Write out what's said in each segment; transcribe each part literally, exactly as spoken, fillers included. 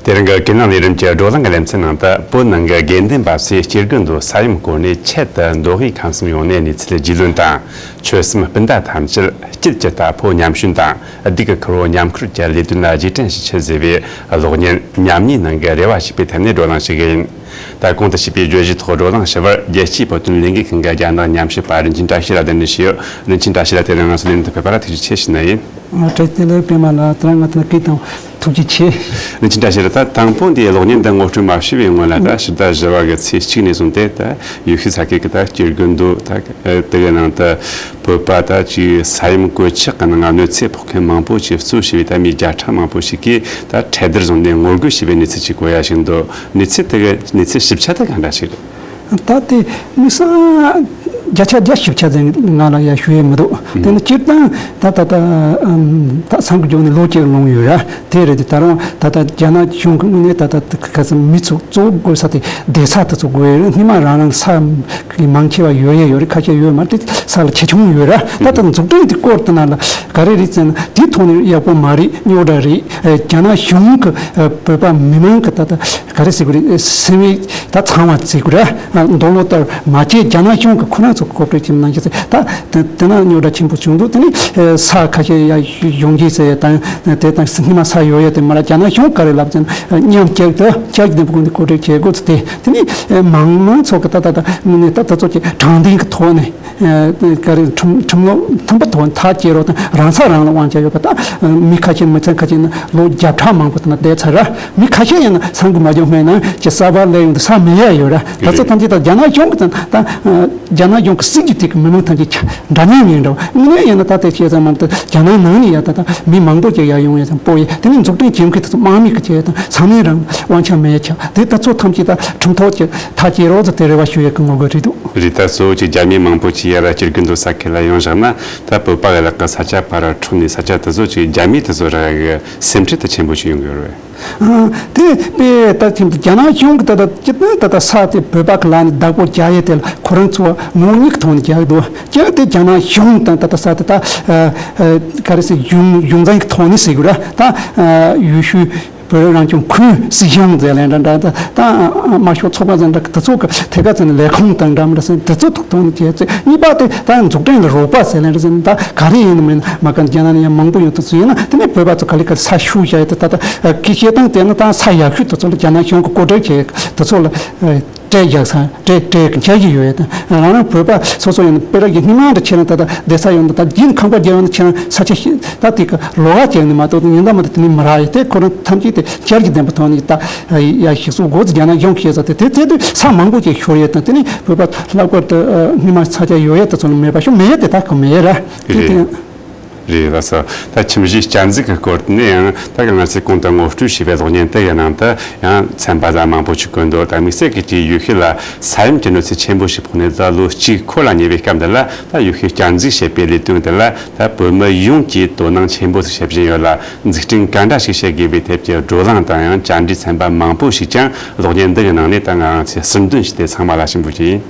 དེ་རིང་གི་ཀུན་གླེང་ལས་རིམ་གྱི་བགྲོ་གླེང་གི་ལེ་ཚན་ནང་དུ། བོད་ནང་གི་དགེ་འདུན་པ་ཚོས་སྐྱེ་རྒུ་མདོ་ས་ཡོམ་སྐོར་ནས་ཆེད་དུ་མདོ་དབུས་ཁམས་གསུམ་ཡོངས་ནས་གནས་ཚུལ་རྒྱུས་ལོན་དང་། ཆོལ་གསུམ་སྤུན་ཟླ་ཐམས་ཅད་སྐྱིད་ཀྱི་རྟ་ཕོ་མཉམ་ཞོན་དང་། སྡུག་གི་ཁུར་བོ་མཉམ་འཁུར་གྱི་ལས་དོན་ལ་རྗེས་དྲན་ཞུ་ཆེད་ཟེར་བའི་གློག་བརྙན་ཉམས་ཉེས་ནང་གི་རེ་བ་ཞེས་པའི་ཐད་ནས་བགྲོ་གླེང་ཞུ་གི་ཡིན། ད་གོང་དུ་ཞུས་པའི་བརྗོད་གཞིའི་ཐོག་བགྲོ་གླེང་ཞུ་བར། རྒྱལ་སྤྱིའི་བོད་དོན་ལས་འགུལ་ཁང་གི་རྒྱ་ནག་ཉམས་ཞིབ་པ་རིན་ཆེན་བཀྲ་ཤིས་ལགས་གདན་འདྲེན་ཞུས་ཡོད། རིན་ཆེན་བཀྲ་ཤིས་ལགས། དེ་རིང་ང་ཚོའི་ལས་རིམ་དུ་ཕེབས་པ་ལ་ཐུགས་རྗེ་ཆེ་ཞུ་ནི་ཡིན། ཨ། བཀྲ་ཤིས་བདེ་ལེགས། པད་མ་ལགས། དེ་རིང་ང་ཚོ་ལ་སྐད་བཏང་། ཐུགས་རྗེ་ཆེ། རིན་ཆེན་བཀྲ་ཤིས་ལགས། ད་དང་པོ་འདིའི་གློག་བརྙན་འདི་ངོ་སྤྲོད་མ་ཞུས་པའི་སྔོན་ལ། ད་ཕྱི་ཟླ་བཞི་བ་གི་ཚེས་གཅིག་ནས་བཟུང་སྟེ། ད་ཡུལ་ཤུལ་ས་ཁུལ་གྱི་ད་སྐྱེ་རྒུ་མདོ་ད་དེ་གའི་ནང་དུ་བོད་པ་ད་ཅིག་ས་ཡོམ་གོད་ཆག་གི་ནང་གནོད་འཚེ་ཕོག་མཁན་མང་པོ་ཞིག་གཙོ་བྱས་པའི་ད་མི་བརྒྱ་ཕྲག་མང་པོ་ཞིག་གིས་ད་འཕྲལ་བདར་བཟུང་ནས་ངོ་རྒོལ་བྱས་པའི་གནས་ཚུལ་ཅིག་གོ་ཡ་ཞིག་འདུག། གནས་ཚུལ་དེ་གའི་གནས་ཚུལ་ཞིབ་ཆ་དེ་གང་འདྲ་ཞིག་རེད། ད་དེ་དམིགས་བསལ་བརྒྱ་ཆ་བརྒྱ་ཞིབ་ཆ་ཟེར་ང་ལ་ཡ་ཞུ་ཡས་མི་འདུག། དེ་ནི་སྤྱིར་བཏང་ད་ད་ད་ཨམ་ད་ས་འགུལ་བྱུང་ནས་ལོ་གཅིག་ལོངས་ཡོད་ར། དེ་རེད་དེ། ད་རུང་ད་ད་རྒྱ་ནག་གཞུང་གི་ངོས་ནས་ད་ད་ག་ཚོད་མི་ཚོ་གཙོ་བོ་དགོས་ས་དེ་སྡོད་ས་དེ་ཚོ་དགོས་ཡོད་རེད། སྔོན་མ་རང་རང་ས་གི་མང་ཆེ་བ་ཡོད་ཡ་ཡོད་རེད། ཁ་ཤས་ཡོད་མ་རེད། ས་ལ་ཆེ་ཆུང་ཡོད་ར། ད་ད་འཛུགས་སྐྲུན་དེ་སྐོར་དེ་ན་ལ་ག་རེ་རེད་ཟེར་ན། དེ་ཐོག་ནས་ཡག་པོ་མ་རེད། རྙོག་དྲ་རེད། རྒྱ་ནག་གཞུང་གི་བོད་པ་མི་མང་གི་ད་ད་ག་རེ་ཟེར་དགོས་རེད། སེམས་ད་ཚང་བ་ཟེར་དགོས་ར། འདོད་བློ་ལྟར་མ་བྱས། རྒྱ་ནག་གཞུང་གི་ཁོ་རང་ཚོ་གོ་སྒྲིག་བྱེད་མི་གནང་ཞིག་ཟེར། ད་དེ་དེ་ན་རྙོག་དྲ་ཆེན་པོ་བྱུང་འདུག། དེ་ནི་ས་ཁ་ཤས་ཡ་ཡོང་གི་ཟེར་ཡ་དང་། དེ་དང་སྔོན་མ་ས་ཡོད་ཡ་དེ་མ་ར། རྒྱ་ནག་གཞུང་ག་རེ་ལབ་ཟེར་ན། མཉམ་བཅར་དུ་བཅར་གྱི་དེ་བུ་ཀུན་དེ་གོ་སྒྲིག་བྱེད་དགོས་ཟེར། དེ་དེ་ནི་མང་མང་ཚོགས་ཀྱི་ད་ད་ད་ངོས་ནས་ད་ད་ཚོགས་ཀྱི་དྲང་བདེན་གྱི་ཐོག་ནས། ཨ་ག་རེ། ཁྲིམས་ཁྲིམས་ལུགས་མཐུན་པ་ཐོག་ཐག་བཅད་རོགས་དང་། རང་ས་རང་ལ་དབང་ཆ་ཡོད་པ་དང་། མི་ཁ་ཤས། མི་ཚང་ཁ་ཤས་ནི་ལོ་བརྒྱ་ཕྲག་མང་པོ་དེ་ན་བསྡད་ཚར་ར། མི་ཁ་ཤས་ཡིན་ན་ས་འགུལ་མ་བྱུང་སྔོན་ནས་ཀྱི་ས་བབ་ལས་ཡོང་དུས་ས་མེད་ཡ་ཡོད་ར། ད་ཚོ་ཐམས་ཅད་ད་རྒྱ་ནག་གཞུང་གི་ད་ད་རྒྱ་ནག་གཞུང་གི་སྲིད་ཇུས་དེ་གི་མི་མང་ཐམས་ཅད་འདྲ་མཉམ་ཡིན་འདྲ་བ། དངོས་གནས་ཡིན་ན་ད་ལྟའི་བཤད་ཙམ་མ་གཏོགས་རྒྱ་ནག་ནང་ནས་ཡ་ད་ད་མི་མང་པོ་ཅིག་ཡར་ཡོང་ཡ་ཙམ་པོ་ཡིན། དེ་ནི་འཛུགས་སྐྲུན་བྱེད་མཁན་དེ་ཚོ་དམག་མི་གི་བྱས་དང་ས་གནས་རང་དབང་ཆ་མེད་ཡ་ཆགས། དེ་ད་ཚོ་ཐམས་ཅད་ད་ཁྲིམས་ཐོག་གི་ཐག་བཅད་རོགས་ཟེར་དེ་རེ་བ་ཞུ་ཡས་ཀྱི་ངོ་རྒོལ་རེད་འདུག། རེད། ད་གཙོ་བོ་ཅིག་རྒྱ་མི་མང་པོ་ཅིག་ཡར་སྐྱེ་རྒུ་མདོ་ས་ཁུལ་ལ་ཡོང་བཞག་ན། ད་བོད་པ་གི་ལག་གི་ས་ཆ་ཕར་འཕྲོག་ནས། ས་ཆ་དེ་ཚོ་ཅིག་རྒྱ་མི་དེ་ཚོ་རག་གི་སེམས་ཁྲལ་དེ་ཆེན་པོ་ཞིག་ཡོང་གི་ཡོད་རེད། ཨ། དེ་དཔེ་ལྟར་ཁྱིམ་དུ་རྒྱ་ནག་གཞུང་གི་ད་ལྟ་སྤྱི་དོན་ད་ལྟ་ས་དེ་བོད་པ་གི་ལག་ནས་བདག་པོ་རྒྱག་ཡས་དེ་ལ་ཁོ་རང་ཚོ་ངོ་གཉིས་ཀྱི་ཐོག་ནས་རྒྱག་གི་འདུག། ཀྱང་དེ་རྒྱ་ནག་གཞུང་དང་ད་ལྟ་ས་དེ་ད་ཨ་ཨ་ག་རེ་ཟེར། གཞུང་གཞུང་འཛིན་གྱི་ཐོག་ནས་ཟེར་དགོས་ར། ད་ཨ་ཡུལ་ཤུལ་བོད་རང་སྐྱོང་ཁུལ་སྲིད་གཞུང་ཟེར་ལེན་འདྲ་འདྲ། ད་ད་དམར་ཤོག་ཚོགས་པ་ཟེར་འདྲ་དེ་ཚོ་གི་ཐད་ཀ་ཚོ་ནས་ལས་ཁུངས་དང་འདྲ་མི་འདྲ་ཟེར་དེ་ཚོ་ཐོག་ཐོག་ནས་བྱས་ཚེ། གཉིས་པ་དེ་ད་འཛུགས་སྐྲུན་ལ་རོགས་པ་ཟེར་ལེན་འདྲ་ཟེར། ད་ག་རེ་ཡིན་ནམ་མིན་མ་ག་རྒྱ་ནག་ནས་ཡང་མང་པོ་ཡོང་དུས་ཚོད་ཡིན་ན། དེ་ནས་བོད་པ་ཚོ་ག་ལེ་ག་ལེ་ས་ཞུ་བྱས་ཏེ། ད་ད་གི་བཤད་སྟངས་དེ་ནི་ད་ས་ཡག་ཤོས་དེ་ཚོ་ལ་རྒྱ་ནག་གཞུང་གི་བཀོད་སྒྲིག་བྱས་དེ་ཚོ་ལ་སྤྲད་རྒྱག་ས། སྤྲད་སྤྲད་གི་འཆར་གཞི་ཡོད་ཡ་དང་། རང་རང་བོད་པ་སོ་སོ་ཡིན་ན་དཔེ་ར་གི་སྔོན་མ་འདྲ་ཁྱེད་རང་ད་ལྟ་བསྡད་ས་ཡོད་ན། ད་རྒྱུན་ཁང་པ་རྒྱག་ཡོང་ན་ཁྱེད་རང་ས་ཆ་ཤི་ད་དེ་གི་ལོགས་ཀ་བྱས་ནས་མ་གཏོགས་ཉིན་ལྟར་མ་གཏོགས་དེ་ནས་མི་རག་ཡ་དེ། ཁོ་རང་ཐམས་ཅད་དེ་འཆར་གཞི་ལྡན་པ་ཐོག་ནས་ད་ཡ་ཞིག་གསོ་དགོས་ཚེ་རྒྱ་ནག་གཞུང་གིས་བཤད་ས་དེ། དེ་དེ་དུས་ས་མང་པོ་ཅིག་ཤོར་ཡོད་དང་། དེ་ནས་བོད་པ་ལྷག་པར་དུ་སྔོན་མ་ས་ཆ་ཡོད་ཡ་དེ་ཚོ་ལ་མེད་པ་ཤོར་མེད་ཡ་དེ་ད་གི་མེད་ར། དེ་དེ། རེད་ལགས་སོ། ད་ཁྱིམ་གཞིས་བསྐྱར་འཛུགས་ཀྱི་སྐོར་ནས་ཡང་ད་ག་ང་ཚོས་གོང་དུ་ངོ་སྤྲོད་བྱས་པའི་གློག་བརྙན་དེ་གའི་ནང་དུ་ཡང་ཚན་པ་ཟ་མང་པོ་ཞིག་བཀོད་འདུག། ད་དམིགས་བསལ་གྱི་ཅིག་ཡུལ་ཤུལ་ལ་ས་ཡོམ་གྱི་གནོད་འཚེ་ཆེན་པོ་ཞིག་ཕོག་ནས་ད་ལོ་གཅིག་འཁོར་ལ་ཉེ་བའི་སྐབས་འདི་ལ། ད་ཡུལ་ཤུལ་བསྐྱར་འཛུགས་བྱེད་པའི་ལས་དོན་དེ་ལ་ད་བོད་མི་ཡོངས་ཀྱིས་དོ་སྣང་ཆེན་པོ་ཞིག་བྱེད་བཞིན་ཡོད་ལ། འཛུགས་སྐྲུན་ག་འདྲ་ཞིག་བྱེད་དགོས་པའི་ཐད་ཀྱི་བགྲོ་གླེང་དང་ཡང་བཅར་འདྲིའི་ཚན་པ་མང་པོ་ཞིག་ཀྱང་གློག་བརྙན་འདི་གའི་ནང་ནས་ད་ང་རང་ཚོས་ཟུར་འདོན་བྱས་ཏེ་ཚང་མ་ལ་ཞུ་འབུལ་བྱས་ཡིན།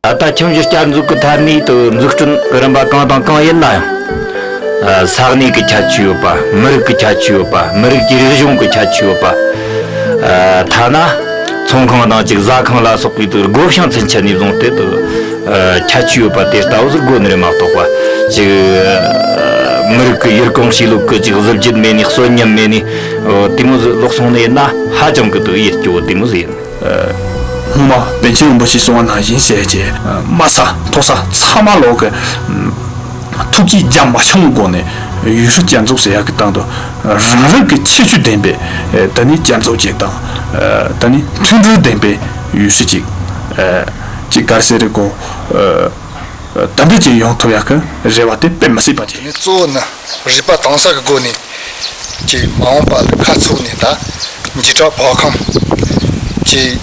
ད་ལྟ་ཁྱིམ་གཞིས་བསྐྱར་འཛུགས་ཀྱི་ཐད་ནས་དུ་འཛུགས་སྐྲུན་གྱི་རིམ་པ་གང་དང་གང་ཡིན་ན་ཡང་། ཨ། ས་གནས་ཀྱི་ཁྱད་ཆོས་ཡོད་པ། མི་རིགས་ཀྱི་ཁྱད་ཆོས་ཡོད་པ། མི་རིགས་ཀྱི་རིག་གཞུང་གི་ཁྱད་ཆོས་ཡོད་པ། ཨ། ཐ་ན་ཚོང་ཁང་དང་ཅིག་ཟ་ཁང་ལ་སོགས་པའི་དུ་བགོ་བཤའ་ཚུན་ཆད་ནས་བཟུང་སྟེ་དུ། ཨ། ཁྱད་ཆོས་ཡོད་པ་དེ་ལྟ་བུ་ཟིག་དགོས་ནི་རེད་མ་གཏོགས་པ། ཅིག་མི་རིགས་ཀྱི་ཡུལ་གོམས་གཤིས་ལུགས་ཀྱི་ཅིག་གཟི་བརྗིད་མེད་ནི། གསོན་ཉམས་མེད་ནི། ཨོ། དེ་མོ་ཟིག་ལོག་སོང་ནི་ཡིན་ན་ཧ་ཅང་གི་དུ་ཡིད་སྐྱོ་བོ་དེ་མོ་ཟིག་ཡིན། སྔོན་མ་པཎ་ཆེན་རིན་པོ་ཆེས་གསུངས་པ་ནང་བཞིན་བྱས་རྗེས་དམའ་ས་མཐོ་ས་ཚང་མ་ལོག་གི་ཐུགས་ཀྱི་རྒྱ་མ་ཆུང་སྒོ་ནས་ཡུལ་ཤུལ་བསྐྱར་འཛུགས་ཟེར་ཡག་གི་སྟེང་དུ་རང་རང་གི་ཁྱད་ཆོས་ལྡན་པའི་ད་ནི་བསྐྱར་འཛུགས་ཅིག་དང་། ད་ནི་མཐུན་སྒྲིལ་ལྡན་པའི་ཡུལ་ཤུལ་ཅིག་ཅིག་ག་རེ་ཟེར་རེད་གོ། དམ་པའི་ཅིག་ཡོང་ཐུབ་ཡག་གི་རེ་བ་དེ་དཔེ་མི་སྲིད་པ་ཅིག། དེ་ནི་གཙོ་བོ་ནི་རིག་པ་དྭངས་གསལ་གྱི་སྒོ་ནས་ཀྱི་མ་འོངས་པ་ལ་ཁ་ཚུགས་ནས། ད་འཇིགས་སྐྲག་བག་འཁུམས་ཀྱི་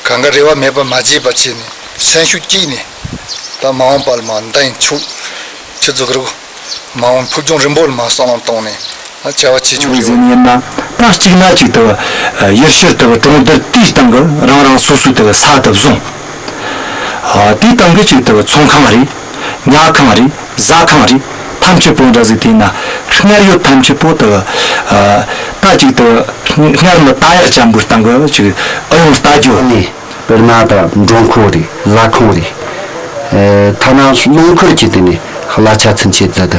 གང་ག་རེ་བ་མེད་པ་མ་བྱས་པ་བྱས་ནས། སེམས་ཤུགས་བསྐྱེད་ནས་ད་མ་འོངས་པ་ལ་མ་འདི་ཡིན་ཆོག་ཆི་ཟིག་རུ་མ་འོངས་ཕུགས་རྒྱང་རིང་པོ་ལ་མ་བསམ་བློ་བཏང་ནས་ད་བྱ་བ་བྱེད་ཆོག་ཟེར་ནས་ཡིན་ན། ད་གཅིག་ན་གཅིག་དུ་ཡུལ་ཤུལ་དུ་གྲོང་རྡལ་དེའི་སྟེང་གི་རང་རང་སོ་སོའི་དུ་ས་དུ་བཟུང་། ཨ། དེའི་སྟེང་གི་ཅིག་དུ་ཚོང་ཁང་རེད། ཉལ་ཁང་རེད། ཟ་ཁང་རེད། ཐམས་ཅད་པོ་འདྲ་ཟིག་དེ་ན་སྔར་ཡོད་ཐམས་ཅད་པོ་དུ་ད་ཅིག་ཏུ་སྔར་མི་ལྟ་ཡག་ཅན་པོའི་སྟེང་གི་ཅིག་ཨུ་ཡོང་ལྟ་རྒྱུ། ཨ་ནི་དཔེར་ན་ད་འབྲོང་ཁོ་རེད། ལ་ཁོང་རེད། ཐ་ན་ལུང་ཁུལ་གྱི་དེ་ནས་གླ་ཆ་ཚུན་ཆད་མཛད་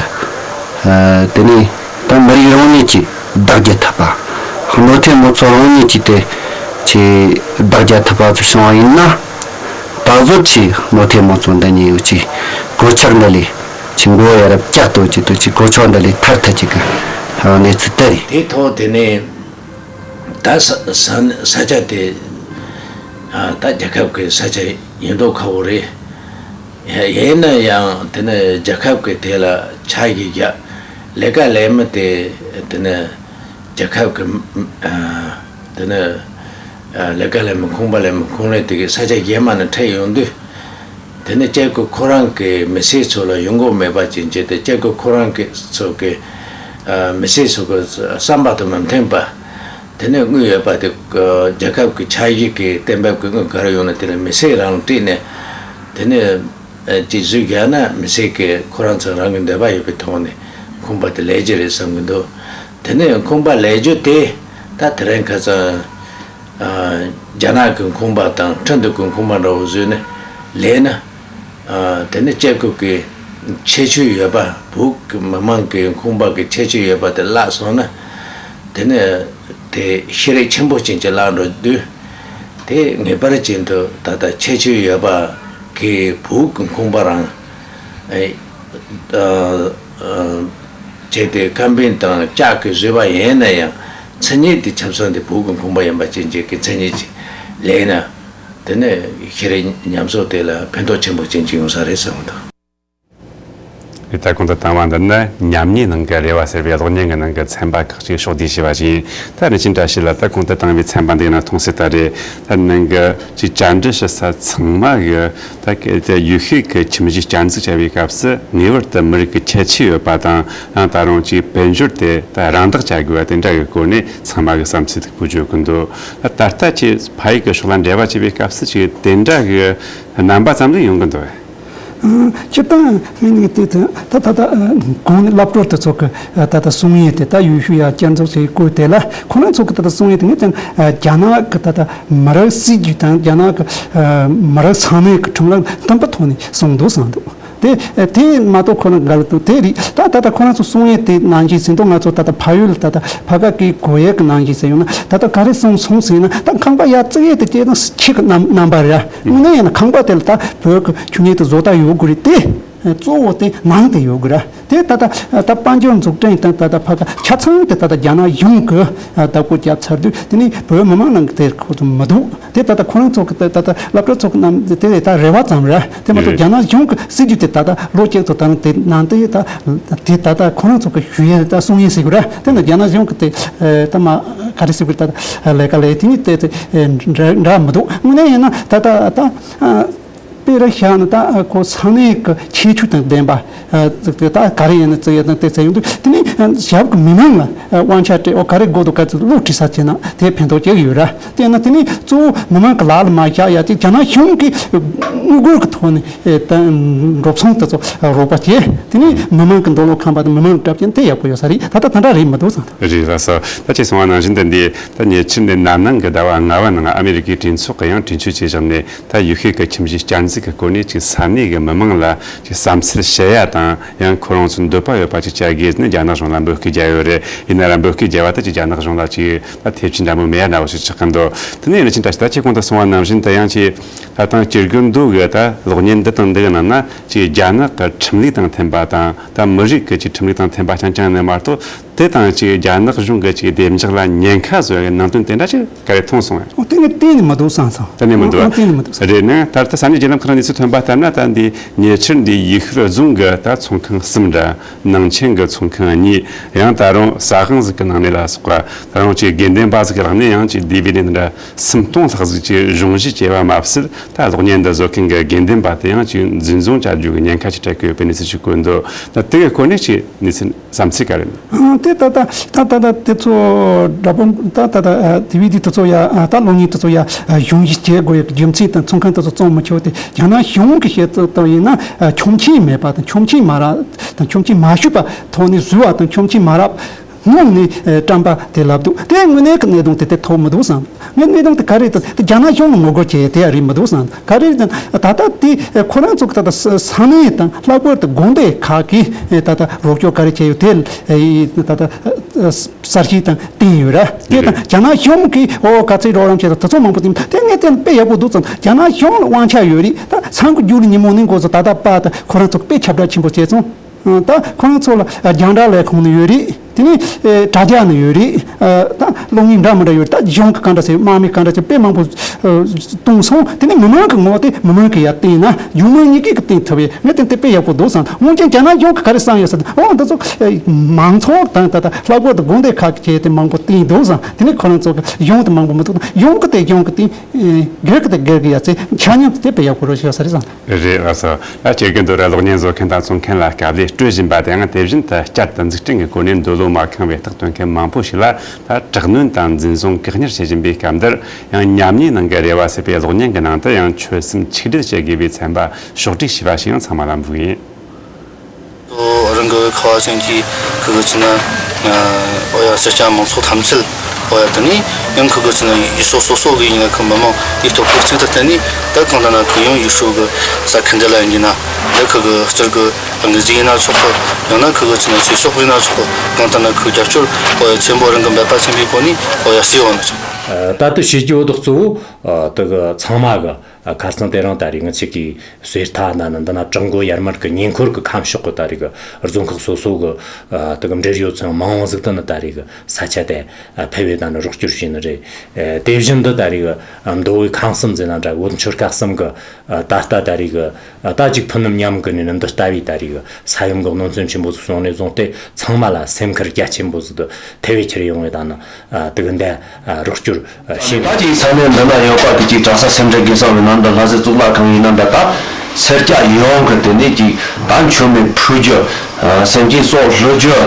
དེ། དེ་ནས་ད་མི་རིགས་རང་ཉིད་ཀྱི་བདག་རྒྱུ་ཐུབ་པ། གནོད་ཐེབས་མང་ཚོགས་རང་ཉིད་ཀྱི་དེ་ཆེ་བདག་རྒྱུ་ཐུབ་པ་ཚོ་བྱུང་བ་ཡིན་ན། ད་གཟོད་ཆེ་གནོད་ཐེབས་མང་ཚོགས་འདི་ཉིད་ཡོད་ཆེ་གོད་ཆག་འདི་ལས་ཆེ་མགོ་ཡ་རབས་བསྐྱར་གཏོད་ཀྱི་དུ་ཆེ་གོད་ཆག་འདི་ལས་ཐར་ཐུབ་ཀྱི་གི་གནས་ཚུལ་དེ་རེད། དེ་ཐོག་དེ་ནས་ད་ས་ས་ས་ཆ་དེ་ད་རྒྱལ་ཁབ་ཀྱི་ས་ཆ་ཡིན་མདོག་ཁ་པོ་རེད། ཡིན་ན་ཡང་དེ་ནས་རྒྱལ་ཁབ་ཀྱི་དེ་ལ་ཆ་ཡིག་རྒྱག་ལས་ཀ་ལས་མི་དེ་དེ་ནས་རྒྱལ་ཁབ་ཀྱི་དེ་ནས་ལས་ཀ་ལས་མི་ཁང་པ་ལས་མི་ཁང་ལས་དེ་གི་ས་ཆ་རྗེས་མ་ནས་འཕྲད་ཡོང་དུས། དེ་ནས་སྐྱེ་དགུ་ཁོ་རང་གི་མི་སེར་ཚོ་ལ་ཡོང་སྒོ་མེད་པ་ཅན་བྱས་ཏེ་སྐྱེ་དགུ་ཁོ་རང་གི་ཚོ་གི་མི་སེར་ཚོ་གི་བསམ་པ་དང་མི་མཐུན་པ། དེ་ནས་དངུལ་ཡོད་པ་དེ་རྒྱལ་ཁབ་ཀྱི་ཆ་ཡིག་གི་གཏན་འབེབས་ཀྱི་དངུལ་ག་རེ་ཡོང་ན་དེ་ལ་མི་སེར་རང་སྤྲད་ནས་དེ་ནས་ཅིག་བཟོས་རྒྱག་ན་མི་སེར་གྱི་ཁོ་རང་ཚོ་རང་གི་འདོད་པ་ཡོད་པའི་ཐོག་ནས་ཁང་པ་དེ་ལས་རྒྱུ་རེད་བསམ་གྱི་འདུག་དེ་ནས་ཁང་པ་ལས་རྒྱུ་དེ་ད་དེ་རིང་ཁ་སང་རྒྱ་ནག་གི་ཁང་པ་དང་ཁྲིན་ཏུའུ་གི་ཁང་པ་འདྲ་བོ་བཟོས་ནས་ལས་ན། དེ་ནས་སྐྱེ་དགུ་གི་ཁྱད་ཆོས་ཡོད་པ་བོད་ཀྱི་མི་མང་གི་ཁང་པ་གི་ཁྱད་ཆོས་ཡོད་པ་དེ་བརླག་སོང་ན། དེ་ནས་དེ་ཤེས་རིག་ཆེན་པོ་ཅན་གྱི་བརླག་འགྲོ་དུས། དེ་ངེས་པར་ཅན་དུ་ད་ལྟ་ཁྱད་ཆོས་ཡོད་པ་གི་བོད་ཀྱི་ཁང་པ་རང་བྱས་ཏེ་ཁང་པའི་དང་ལྕགས་ཀྱི་བཟོས་པ་ཡིན་ན་ཡང་མཚན་ཉིད་དེ་ཆབ་གསང་དེ་བོད་ཀྱི་ཁང་པ་ཡིན་པ་ཅན་གྱི་མཚན་ཉིད་ཅིག་ལས་ན། དེ་ནས་ཤེས་རིག་ཉམས་གསོ་དེ་ལ་ཕན་ཐོགས་ཆེན་པོ་ཅན་ཅིག་ཡོང་ས་རེད་བསམ་གྱི་འདུག་དེ་ལྟར་གོང་དུ་བཏང་བ་འདི་ནི་ཉམས་ཉེས་ནང་གི་རེ་བ་ཟེར་བའི་གློག་བརྙན་གྱི་ནང་གི་ཚན་པ་ཁག་ཅིག་ཕྱོགས་བསྡུས་བྱས་པ་ཞིག་ཡིན། ད་རིན་ཆེན་བཀྲ་ཤིས་ལགས། ད་གོང་དུ་བཏང་བའི་ཚན་པ་འདི་ཡིན་ན་མཐོང་གསལ་ལྟར་རེད། ད་ནང་གི་ཅིག་བཅར་འདྲི་ཞུ་ས་ཚང་མ་གི་ད་གི་ད་ཡུལ་ཤུལ་གྱི་ཁྱིམ་གཞིས་བསྐྱར་འཛུགས་བྱ་བའི་སྐབས་སུ་ངེས་པར་དུ་མི་རིགས་ཀྱི་ཁྱད་ཆོས་ཡོད་པ་དང་། ཡང་ད་རུང་ཅིག་དཔལ་འབྱོར་དེ་ད་རང་བདག་བྱ་དགོས་པ་དེ་འདྲ་གི་སྐོར་ནས་ཚང་མ་གི་བསམ་ཚུལ་དེ་ཕུལ་བརྗོད་ཀྱི་འདུག་ད་ད་ལྟ་ཅིག་ཕ་ཡུལ་གྱི་ཕྱོགས་ལ་འབྲེལ་བ་བྱེད་པའི་སྐབས་སུ་ཅིག་དེ་འདྲ་གི་རྣམ་པ་ཙམ་ལས་ཡོང་གི་འདུག་བས། སྤྱིར་བཏང་ངས་ནི་དེ་དེ་ད་ད་ད་གོང་ནས་སློབ་གྲོགས་དེ་ཚོ་གི་ད་ད་གསུང་ཡས་དེ་ད་ཡུལ་ཤུལ་ཡ་བསྐྱར་འཛུགས་བྱེད་དགོས་དེ་ལ་ཁོ་རང་ཚོ་གི་ད་ད་གསུང་ཡས་དེ་ངས་ཀྱང་རྒྱ་ནག་གི་ད་ད་མི་རིགས་སྲིད་ཇུས་དང་རྒྱ་ནག་གི་མི་རིགས་ས་གནས་གི་ཁྲིམས་ལུགས་མཐུན་པ་ཐོག་ནས་གསུང་འདུག་བསམ་འདུག་དེ་དེ་མ་གཏོགས་ཁོ་རང་ག་ལ་འདུག་དེ་རེད། ད་ད་ད་ཁོ་རང་ཚོ་གསུང་ཡས་དེ་ནང་བཞིན་ཟིན་ཐོག་ང་ཚོ་ད་ད་ཕ་ཡུལ་ད་ད་ཕ་ག་གི་གོ་ཡས་གི་ནང་བཞིན་ཟེར་ཡོང་ན་ད་ད་ག་རེ་གསུང་སོང་ཟེར་ན་ད་ཁང་པ་ཡ་བརྩིགས་ཡས་དེ་སྐྱེས་དང་ཁྱི་གི་རྣམ་རྣམ་པ་རེད། དངོས་གནས་ཡིན་ན་ཁང་པ་དེ་ལ་ད་བོད་ཀྱི་ཆོས་ཉིད་དུ་བཟོ་ལྟ་ཡོད་དགོས་རེད་དེ། གཙོ་བོ་དེ་ནང་དེ་ཡོད་དགོས་ར། དེ་ད་ལྟ་ད་དཔལ་འབྱོར་འཛུགས་སྐྲུན་དང་ད་ལྟ་ཕ་ག་ཆ་ཚང་དེ་ད་ལྟ་རྒྱ་ནག་གཞུང་གི་བདག་པོ་རྒྱབ་ཚར་དུས་དེ་ནི་བོད་མི་མང་ནང་གི་དེ་ཁོ་ཚོ་མི་འདུག་དེ་ད་ལྟ་ཁོ་རང་ཚོ་གི་ད་ད་ལྟ་སློབ་གྲྭ་ཚོ་གི་རྣམས་དེ་ད་རེ་བ་ཙམ་ར། དེ་མ་གཏོགས་རྒྱ་ནག་གཞུང་གི་སྲིད་ཇུས་དེ་ད་ལྟ་ལོ་གཅིག་ཚོ་ད་ནི་དེ་ནང་དེ་ད་དེ་ད་ལྟ་ཁོ་རང་ཚོ་གི་ཞུ་ཡས་ད་གསུང་ཡས་ཟེར་དགོས་ར། དེ་ནི་རྒྱ་ནག་གཞུང་གི་དེ་ད་མ་ག་རེ་ཟེར་དགོས་ད་ལས་ཀ་ལས་དེ་ནི་དེ་དེ་འདྲ་འདྲ་མི་འདུག་དངོས་གནས་ཡིན་ན་ད་ལྟ་ད། དཔེ་ར་བཞག་ན་ད་ཁོ་ས་གནས་ཀྱི་ཁྱད་ཆོས་དང་ལྡན་པ། ད་ག་རེ་ཡིན་ན་བརྩི་ཡ་དང་དེ་ཚོ་ཡོང་དུས་དེ་ནི་ཞབས་ཀྱི་མི་མང་ལ་དབང་ཆ་སྤྲད་འོ་ག་རེ་དགོས་འདུག་ག་ཚོད་བློ་དྲི་ས་བྱས་ན་དེ་ཕན་ཐོགས་ཅིག་ཡོད་ར། དེ་ན་དེ་ནི་གཙོ་བོ་མི་མང་གི་ལག་ལ་མ་བཞག་ཡ་ཅིག་རྒྱ་ནག་གཞུང་གིས་དངུལ་སྒོར་གྱི་ཐོག་ནས་འགྲོ་སོང་དེ་ཚོ་རོགས་པ་བྱས་དེ་ནི་མི་མང་གི་འདོད་བློ་ཁེངས་པ་དང་མི་མང་གི་གྲབས་ཅན་དེ་ཡག་པོ་ཡོད་ས་རེད། ད་ལྟ་དེ་འདྲ་རེད་མི་འདུག་བསམ། རེད་ལགས་སོ། ད་ཅེས་གསུངས་པ་ནང་བཞིན་དུ་འདི་ད་ཉེ་ཆར་འདི་ན་ནིང་གི་ཟླ་བ་ལྔ་པ་ནང་ཨ་མེ་རི་ཀའི་གྲོས་ཚོགས་ཀྱིས་ཡང་གྲོས་ཆོད་ཅིག་བཞག་ནས། ད་ཡུལ་ཤུལ་གྱི་ཁྱིམ་གཞིས་བསྐྱར་འཛུགས་ཀྱི་སྐོར་ནས་ཅིག་ས་གནས་ཀྱི་མི་མང་ལ་ཅིག་བསམ་ཚུལ་བཤད་ཡ་དང་ཡང་ཁོ་རང་ཚོ་འདོད་པ་ཡོད་པ་ཅིག་བྱ་དགོས་ནས་རྒྱ་ནག་གཞུང་ལ་འབོད་སྐུལ་བརྒྱབ་ཡོད་རེད། ཡིན་ན་ར་འབོད་སྐུལ་བརྒྱབ་པ་ད་ཅིག་རྒྱ་ནག་གཞུང་ལ་ཅིག་ད་ཐེབས་ཆེན་འདྲ་མོ་མེད་ཡ་འདྲ་བོ་ཞིག་ཆགས་ཀྱི་འདུག་དེ་ནས་ཡིན་ན་ཅིག་ད་ཅི་གོང་དུ་གསུངས་པ་ནང་བཞིན་དུ་ཡང་ཅིག་ད་ཐེངས་སྤྱི་དགོས་འདུག་གི་ད་གློག་བརྙན་འདི་དང་འདི་གི་ནང་ན་ཅིག་རྒྱ་ནག་གི་ཁྲིམས་ལུགས་དང་མཐུན་པ་དང་ད་མི་རིགས་ཀྱི་ཅིག་ཁྲིམས་ལུགས་དང་མཐུན་པ་རྐྱང་རྐྱང་ནས་མ་གཏོགས། དེ་དང་ཅིག་རྒྱ་ནག་གཞུང་གི་ཅིག་བདེ་འཇགས་ལ་ཉེན་ཁ་བཟོ་བའི་ནང་དོན་དེ་འདྲ་ཅིག་ག་རེ་མཐོང་སོང་ངས། ཨོ་དེ་ངས་གཏན་ནས་མི་འདུག་བསམ་སོང་། གཏན་ནས་མི་འདུག་ཨོ་གཏན་ནས་མི་འདུག་བསམ། རེད་ན་ད་ལྟ་ས་གནས་བརྒྱུད་ལམ་ཁག་གནས་ཚུལ་ཐོན་པ་ལྟར་ན་ད་འདི་ཉེ་ཆར་འདི་ཡུལ་ཤུལ་རྫོང་གི་ད་ཚོང་ཁང་གསུམ་འདྲ་ནང་ཆེན་གྱི་ཚོང་ཁང་གཉིས་ཡང་ད་རུང་ཟ་ཁང་ཟིག་གི་ནང་ནས་ལ་སོགས་པ་ད་རུང་ཅིག་དགོས་འདུན་པ་ཟིག་གི་ལག་ནས་ཡང་ཅིག་ཌི་ཝི་ཌི་འདི་འདྲ་སུམ་སྟོང་ལྷག་ཟིག་ཅིག་གཞུང་བཞེས་བྱས་པ་མ་ཟད་ད་གློག་བརྙན་འདི་བཟོ་མཁན་གྱི་དགོས་འདུན་པ་དེ་ཡང་ཅིག་འཛིན་བཟུང་བྱ་རྒྱུ་གི་ཉེན་ཁ་ཅིག་འཕྲད་ཀྱི་ཡོད་པའི་གནས་ཚུལ་ཅིག་བཀོད་འདུག་ད་དེ་གི་སྐོར་ནས་ཅིག་གནས་ཚུལ། བསམ་ཚུལ་ག་རེ་ཡིན། ཨང་། དེ་ད་ལྟ་ད་ད་ད་དེ་ཚོ་འདྲ་པོ་ད་ད་ད་ཌི་ཝི་ཌི་དེ་ཚོ་ཡ་ད་གློག་བརྙན་དེ་ཚོ་ཡ་གཞུང་བཞེས་བྱེད་དགོས་ཡ་རྒྱུ་མཚན་དང་ཚོང་ཁང་དེ་ཚོ་བཙོང་མི་ཆོག་དེ་རྒྱ་ནག་གཞུང་གི་བཤད་ཚུལ་ཡིན་ན་ཁྱོང་ཆེན་མེད་པ་དང་ཁྱོང་ཆེན་མ་རག་དང་ཁྱོང་ཆེན་མ་ཞུས་པ་ཐོག་ནས་བཟོས་པ་དང་ཁྱོང་ཆེན་མ་རག་སྔོན་ནས་བཀྲམ་པ་དེ་ལབ་འདུག་དེ་དངོས་གནས་ཀྱི་གནད་དོན་དེ་དེ་ཐོག་མི་འདུག་བསམ། ངས་གནད་དོན་དེ་ག་རེ་དང་དེ་རྒྱ་ནག་གཞུང་ལ་ངོ་རྒོལ་བྱས་དེ་ཡ་རེད་མི་འདུག་བསམ། ག་རེ་དང་ད་ལྟ་དེ་ཁོ་རང་ཚོ་གི་ད་ལྟ་ས་ས་གནས་དང་ལྷག་པར་དུ་དགོན་སྡེ་ཁག་གིས་ད་ལྟ་རོགས་སྐྱོར་ག་རེ་བྱས་ཡོད་དེ་ད་ལྟ་གསལ་བཤད་དང་བསྟན་ཡོད་ར། དེ་དང་རྒྱ་ནག་གཞུང་གིས་ཨོ་ག་ཚོད་རོགས་རམ་བྱས་དང་དེ་ཚོ་མང་པོ་དེ་དེ་ངས་དེ་དཔེ་ཡག་པོ་འདུག་བསམ། རྒྱ་ནག་གཞུང་ལ་དབང་ཆ་ཡོད་རེད། ད་ཚང་གི་རྒྱུགས་ལ་ཉིན་མོ་ནས་འགོ་ཚོ་ད་ལྟ་པ་ད་ཁོ་རང་ཚོ་དཔེ་ཁྱབ་བསྒྲགས་ཆེན་པོ་བྱས་སོང་། ད་ཁོ་རང་ཚོ་ལ་རྒྱང་བསྒྲགས་ལས་ཁུངས་ནས་ཡོད་རེད། དེ་ནས་དྲ་རྒྱ་ནས་ཡོད་རེད། ད་གློག་བརྙན་འདྲ་མི་འདྲ་ཡོད་རེད། ད་གཞུང་གི་གང་འདྲ་ཟེར་དམག་མི་གང་འདྲ་ཟེར་དཔེ་མང་པོ་གཏོང་སོང་། དེ་ནས་མི་མང་གི་ངོ་དེ་མི་མང་གི་ཡར་བསྟན་ན་གཞུང་མང་གཉིས་ཀས་གི་བསྟན་ཐུབ་ཡས་ངས་དེ་དེ་དཔེ་ཡག་པོ་འདུག་བསམ། འོན་ཀྱང་རྒྱ་ནག་གཞུང་གི་ག་རེ་བསམ་ཡོད་ཟེར་ན་ཨོ་འདི་ཚོ་མང་ཚོགས་དང་ད་ལྟ་ལྷག་པར་དུ་དགོན་སྡེ་ཁག་གི་བྱས་ཏེ་མང་པོ་བསྟན་འདུག་བསམ། དེ་ནས་ཁོ་རང་ཚོ་གི་གཞུང་དེ་མང་པོ་མི་འདུག་གཞུང་གི་དེ་གཞུང་གི་བསྟན། སྒེར་གྱི་དང་སྒེར་གྱི་ཡ་ཚེ་ཆ་མཉམ་དེ་དཔེ་ཡག་པོ་རོ་ཞིག་ཡོད་ས་རེད་བསམ། རེད་ལགས་སོ། ད་སྤྱིར་གི་འདི་རུ་གློག་བརྙན་བཟོ་མཁན་དང་བཙོང་མཁན་ལ་དཀའ་ལས་སྤྲོད་བཞིན་པ་དེའང་དེ་བཞིན་དུ་བསྐྱར་དུ་འཛུགས་སྐྲུན་གྱི་སྒོ་ནས་འདོད་བློ་མ་ཁེངས་པའི་རྟགས་སྟོན་མཁན་མང་པོ་ཞིག་ལ་ད་དྲག་གནོན་དང་འཛིན་བཟུང་བཀག་ཉར་བྱེད་བཞིན་པའི་སྐབས་འདིར་ཡང་ཉམས་ཉེས་ནང་གི་རེ་བ་ཟེར་བའི་གློག་བརྙན་གྱི་ནང་དུ་ཡང་ཆོད་སེམས་ཆིག་སྒྲིལ་བྱེད་དགོས་པའི་ཚན་པ་ཕྱོགས་སྒྲིག་བྱས་པ་ཞིག་ཡང་ཚང་མ་ལ་འབུལ་ཡིན། རང་གི་ཁ་བ་ཅན་གྱི་ཁུ་གི་ཆུ་ན། ཨོ་ཡ་སེར་སྐྱ་མང་ཚོགས་ཐམས་ཅད་ཨོ་ཡ་དེ་ནི་ཡང་ཁུ་གི་ཆུ་ན་ཡུལ་ཕྱོགས་སོ་སོ་གི་ཡིན་ན་ཁུ་མི་མང་དེའི་སྟོབས་ཤུགས་གཅིག་ཏུ་བརྟེན་ནས་ད་གང་ལྟར་ན་ཁུ་ཡང་ཡུལ་ཕྱོགས་གི་ས་ཁུལ་འདི་ལ་ཡིན་གྱི་ན་འདི་ཁུ་གི་སྤྱིར་གི་དངོས་གཞི་ཡིན་ན་ཆོག་གི། ཡང་ན་ཁུ་གི་ཆུ་ན་ཚེ་སྲོག་ཡིན་ན་ཆོག་གི། གང་ལྟར་ན་ཁུ་རྒྱབ་སྐྱོར་ཨོ་ཡ་ཆེན་པོ་རང་གི་འབད་པ་ཆེན་པོའི་སྒོ་ནས་ཨོ་ཡ་བྱས་ཡོང་ན་ཆོག་ད་ལྟ་བྱེད་རྒྱུ་བོ་དག་གཙོ་བོ་དེ་གི་ཚང་མ་གི་ཁ་སང་དེ་རིང་ད་རེས་ང་ཚོ་གི་གསེར་རྟ་ན་ནི་འདི་ན་བྲག་འགོ་ཡར་མར་གི་ཉེ་འཁོར་གི་ཁམས་ཕྱོགས་གི་ད་རེས་གི་རྫོང་ཁག་སོ་སོ་གི་དེ་གི་འབྲེལ་ཡོད་ཚང་མང་ཟིག་ཏུ་ནི་ད་རེས་གི་ས་ཆ་དེ་ཕེབས་བས་ད་ནི་རོགས་སྐྱོར་བྱས་ནི་རེད། དེ་བཞིན་དུ་ད་རེས་གི་མདོ་དབུས་ཁམས་གསུམ་ཟེར་ན་འདྲ་བོད་ཆོལ་ཁ་གསུམ་གི་ད་ལྟ་ད་རེས་གི་ད་ཅིག་ཕུ་ནུ་མཉམ་གི་ནི་ནི་འདི་ལྟ་བུའི་ད་རེས་གི་ས་ཡོམ་གི་གནོད་སྐྱོན་ཆེན་པོ་ཟིག་བྱུང་ནས་བཟུང་སྟེ་ཚང་མ་ལ་སེམས་ཁུར་རྒྱ་ཆེན་པོ་ཟིག་ཏུ་ཐེ་བའི་ཁྱེར་ཡོང་བའི་ད་ནི་དེ་གི་འདི་རོགས་སྐྱོར་བྱེད། ད་ཅིག་ས་གནས་འདི་ན་ཡོད་པ་དེ་ཅིག་གྲྭ་ས་སེ་འབྲས་དགེ་གསང་བའི་ནང་དུ་ལྷ་སའི་གཙུག་ལག་ཁང་ཡིན་ན་འདྲ་ད་སེར་སྐྱ་ཡོངས་ཀྱི་དེ་ནས་ཅིག་ད་མཆོད་མེ་ཕུལ་རྒྱུ། སེམས་ཅན་སྲོག་བླུ་རྒྱུ།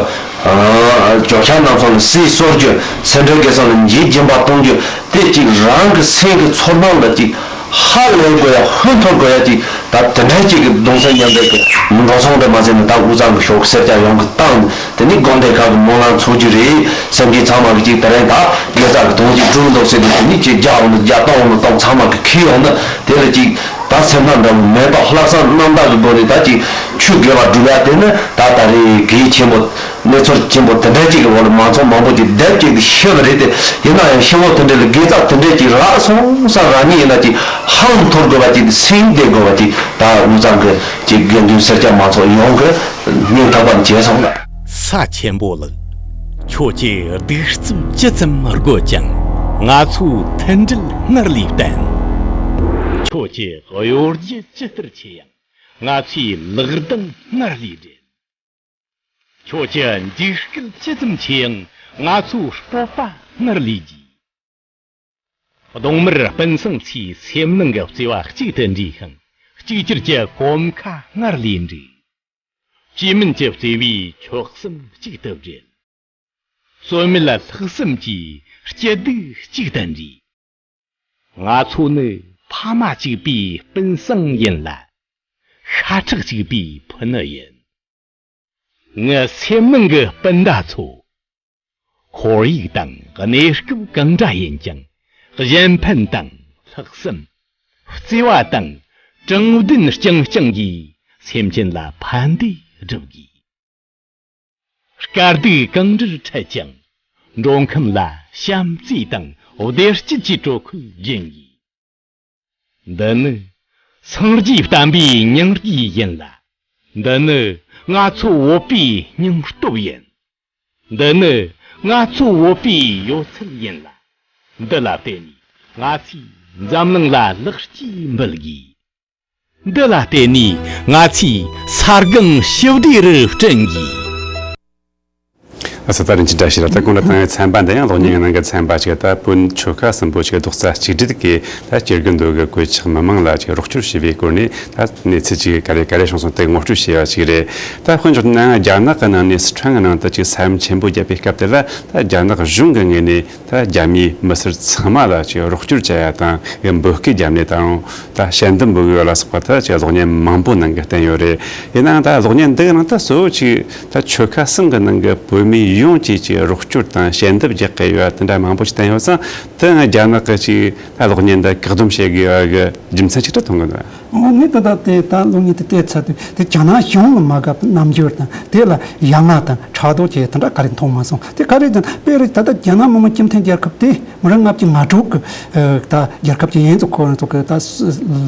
ཇོ་ཤཱཀ་རྣམ་གསུམ་ལ་སྲིད་གསོར་རྒྱུ། སེ་འབྲས་དགེ་གསང་ལ་འཇིགས་སྦྱིན་པ་གཏོང་རྒྱུ། དེ་ཅིག་རང་གི་སེམས་ཀྱི་ཚོར་སྣང་ལ་ཅིག་ཧ་ལས་དགོས་ཡ་ཧུན་ཐོར་དགོས་ཡ་ཅིག་ད་དེ་འདྲ་ཅིག་གི་གདུང་སེམས་མཉམ་འབྲེལ་གྱི་འགྲོ་སོང་དེ་མ་ཟད་ནས་ད་དབུས་གཙང་གི་ཤོག་སེར་སྐྱ་ཡོངས་ཀྱི་ཏང་དེ་ནི་དགོན་སྡེ་ཁག་གི་སྨོན་ལམ་ཚོགས་རྒྱུ་རེད། སེམས་ཅན་ཚང་མ་གི་ཅིག་དེ་རིང་ད་དགེ་རྩ་གི་དོན་གཅིག་སྒྲུབ་འདུག་ཟེར་དུས་དེ་ནི་ཅིག་རྒྱ་འོང་ན་རྒྱ་སྟོང་འོང་ན་སྟོང་ཚང་མ་གི་ཁེ་ཡོང་ན་དེ་ལ་ཅིག་ད་སེམས་ཐག་འདྲ་བོ་མེད་པ་ལྷག་བསམ་རྣམ་དག་གི་སྒོ་ནས་ད་ཅིག་ཆོས་དགེ་བ་སྒྲུབ་ཡ་དེ་ནི་ད་ད་རེས་གལ་ཆེན་པོ་གནས་ཚུལ་ཆེན་པོ་དེ་འདྲ་ཅིག་གི་འོག་ལ་མང་ཚོགས་མང་པོ་ཅིག་སྡེབ་ཅིག་ཏུ་ཤི་བ་རེད་དེ། ཡིན་ན་ཡང་ཤི་བོ་དེ་འདྲ་ལ་དགེ་རྩ་དེ་འདྲ་ཅིག་རག་སོང་ས་རང་ཉིད་ཡིན་ན་ཅིག་ཧང་འཐོར་དགོས་པ་ཅིག་སེམས་བདེ་དགོས་པ་ཅིག་ད་དབུས་གཙང་གི་ཅིག་དགེ་འདུན་སེར་སྐྱ་མང་ཚོགས་ཡོངས་ཀྱི་སྙིང་ཐག་པ་ནས་བྱས་སོང་ལ། ས་ཆེན་པོ་ལགས། ཁྱོད་ཀྱི་གདུག་རྩུབ་ཇི་ཙམ་རྒོད་ཀྱང་ང་ཚོའི་མཐུན་སྒྲིལ་སྔར་ལས་བརྟན། ཁྱོད་ཀྱི་གཡོ་སྒྱུ་ཇི་ལྟར་ཆེ་ཡང་ང་ཚོའི་ལག་གདང་སྔར་ལས་སྦྲེལ། ཁྱོད་ཀྱི་འཇིགས་སྐུལ་ཇི་ཙམ་ཆེ་ཡང་ང་ཚོའི་སྤོབས་པ་སྔར་ལས་རྒྱས། གདོང་དམར་སྤུན་གསུམ་ཚོའི་སེམས་ནང་གི་བརྩེ་བ་གཅིག་ཏུ་འདྲེས་ཤིང་གཅིག་གྱུར་གྱི་གོམ་ཁ་སྔར་ལས་འདྲེས། བཅོས་མིན་གྱི་བརྩེ་བས་ཕྱོགས་གསུམ་གཅིག་ཏུ་སྦྲེལ། གསོན་མེད་ལྷག་བསམ་གྱི་སྐྱིད་སྡུག་གཅིག་ཏུ་འདྲེས། ང་ཚོ་ནི་ཕ་མ་གཅིག་པའི་སྤུན་གསུམ་ཡིན་ལ། ཤ་ཁྲག་གཅིག་པའི་ཕུ་ནུ་ཡིན། ངའི་སེམས་ནང་གི་སྤུན་ཟླ་ཚོ། ཁོར་ཡུག་དང་གནས་སྐབས་གང་འདྲ་ཡིན་ཀྱང་གཞན་ཕན་དང་ལྷག་བསམ། བརྩེ་བ་དང་དྲང་བདེན་རྐྱང་རྐྱང་གིས་སེམས་ཅན་ལ་ཕན་བདེ་སྒྲུབ་དགོས། དཀའ་སྡུག་གང་འདྲར་འཕྲད་ཀྱང་མགྲོན་ཁང་ལ་བྱམས་བརྩེ་དང་བདེ་སྐྱིད་ཀྱི་དྲོད་ཁོལ་སྦྱིན་དགོས། འདི་ནི་སངས་རྒྱས་བསྟན་པའི་སྙིང་རྗེ་ཡིན་ལ། འདི་ནི་ང་ཚོ་བོད་པའི་སྙིང་སྟོབས་ཡིན། འདི་ནི་ང་ཚོ་བོད་པའི་ཡོད་ཚད་ཡིན་ལ། འདི་ལ་བརྟེན་ནས་ང་ཚོས་འཛམ་གླིང་ལ་ལེགས་སྐྱེས་འབུལ་དགོས། འདི་ལ་བརྟེན་ནས་ང་ཚོས་ས་སྒང་ཞི་བདེ་རུ་བསྐྲུན་དགོས། ཨ་ས་ད་རིན་ཆེན་བཀྲ་ཤིས་ལགས། ད་གོང་ལ་བཏང་བའི་ཚན་པ་འདི་ཡང་གློག་བརྙན་གྱི་ནང་གི་ཚན་པ་ཞིག་ད་བོད་ཆོལ་ཁ་གསུམ་པོ་ཞིག་རྡོག་རྩ་གཅིག་སྒྲིལ་གྱིས་ད་སྤྱིར་དགོན་སྡེ་གི་གོད་ཆག་མི་མང་ལ་ཅིག་རོགས་སྐྱོར་བྱས་པའི་སྐོར་ནས། ད་གནས་ཚུལ་ཅིག་ག་རེ་ག་རེ་བྱུང་སོང་དེ་ངོ་སྤྲོད་བྱས་པ་ཞིག་རེད། ད་དཔེ་འཇོག་ན་རྒྱ་ནག་གི་ནང་ནས་སི་ཁྲོན་གྱི་ནང་དུ་ཅིག་ས་ཡོམ་ཆེན་པོ་བརྒྱབ་པའི་སྐབས་དེ་ལ། ད་རྒྱ་ནག་གཞུང་གི་ངོས་ནས་ད་རྒྱ་མིའི་མི་སེར་ཚང་མ་ལ་ཅིག་རོགས་སྐྱོར་བྱ་ཡ་དང་འབོད་སྐུལ་བརྒྱབ་ནས་ད་རུང་ད་ཞལ་འདེབས་འབུལ་དགོས་ལ་སོགས་པ་ད་ཅིག་གློག་བརྙན་མང་པོ་ནང་གི་བསྟན་ཡོད་རེད། ཡིན་ནའང་ད་གློག་བརྙན་འདི་གི་ནང་ད་གཙོ་བོ་ཅིག་ད་ཆོལ་ཁ་གསུམ་གི་ནང་གི་བོད་མི་ཡོངས་ཀྱིས་ཅིག་རོགས་སྐྱོར་དང་ཞལ་འདེབས་རྒྱག་གི་ཡོད་པ་དེ་འདྲ་མང་པོ་ཞིག་བསྟན་ཡོད་ཙང་། དེ་ང་རྒྱ་ནག་གི་ཅིག་ད་གློག་བརྙན་འདི་བཀག་སྡོམ་བྱེད་དགོས་པ་གི་རྒྱུ་མཚན་ཅིག་ཏུ་མཐོང་གི་འདུག་ཨོ། ངས་ད་ལྟ་དེ་ད་གློག་བརྙན་དེ་བལྟས་ཚར་དུས་དེ་རྒྱ་ནག་གཞུང་ལ་མ་དགའ་བའི་རྣམ་འགྱུར་དང་། དེ་ལ་ཡ་ང་དང་ཕྲག་དོག་བཅས་དེ་འདྲ་ག་རེ་མཐོང་མ་སོང་། དེ་ག་རེ་ཟེར་ན། དཔེར་ད་ལྟ་རྒྱ་ནག་མི་དམངས་སྤྱི་མཐུན་རྒྱལ་ཁབ་དེ་མི་རབས་ལྔ་བཅུ་ང་དྲུག་གི་ཨ་ད་རྒྱལ་ཁབ་ཅིག་ཡིན་ཙང་། ཁོ་རང་ཚོ་གི་ད་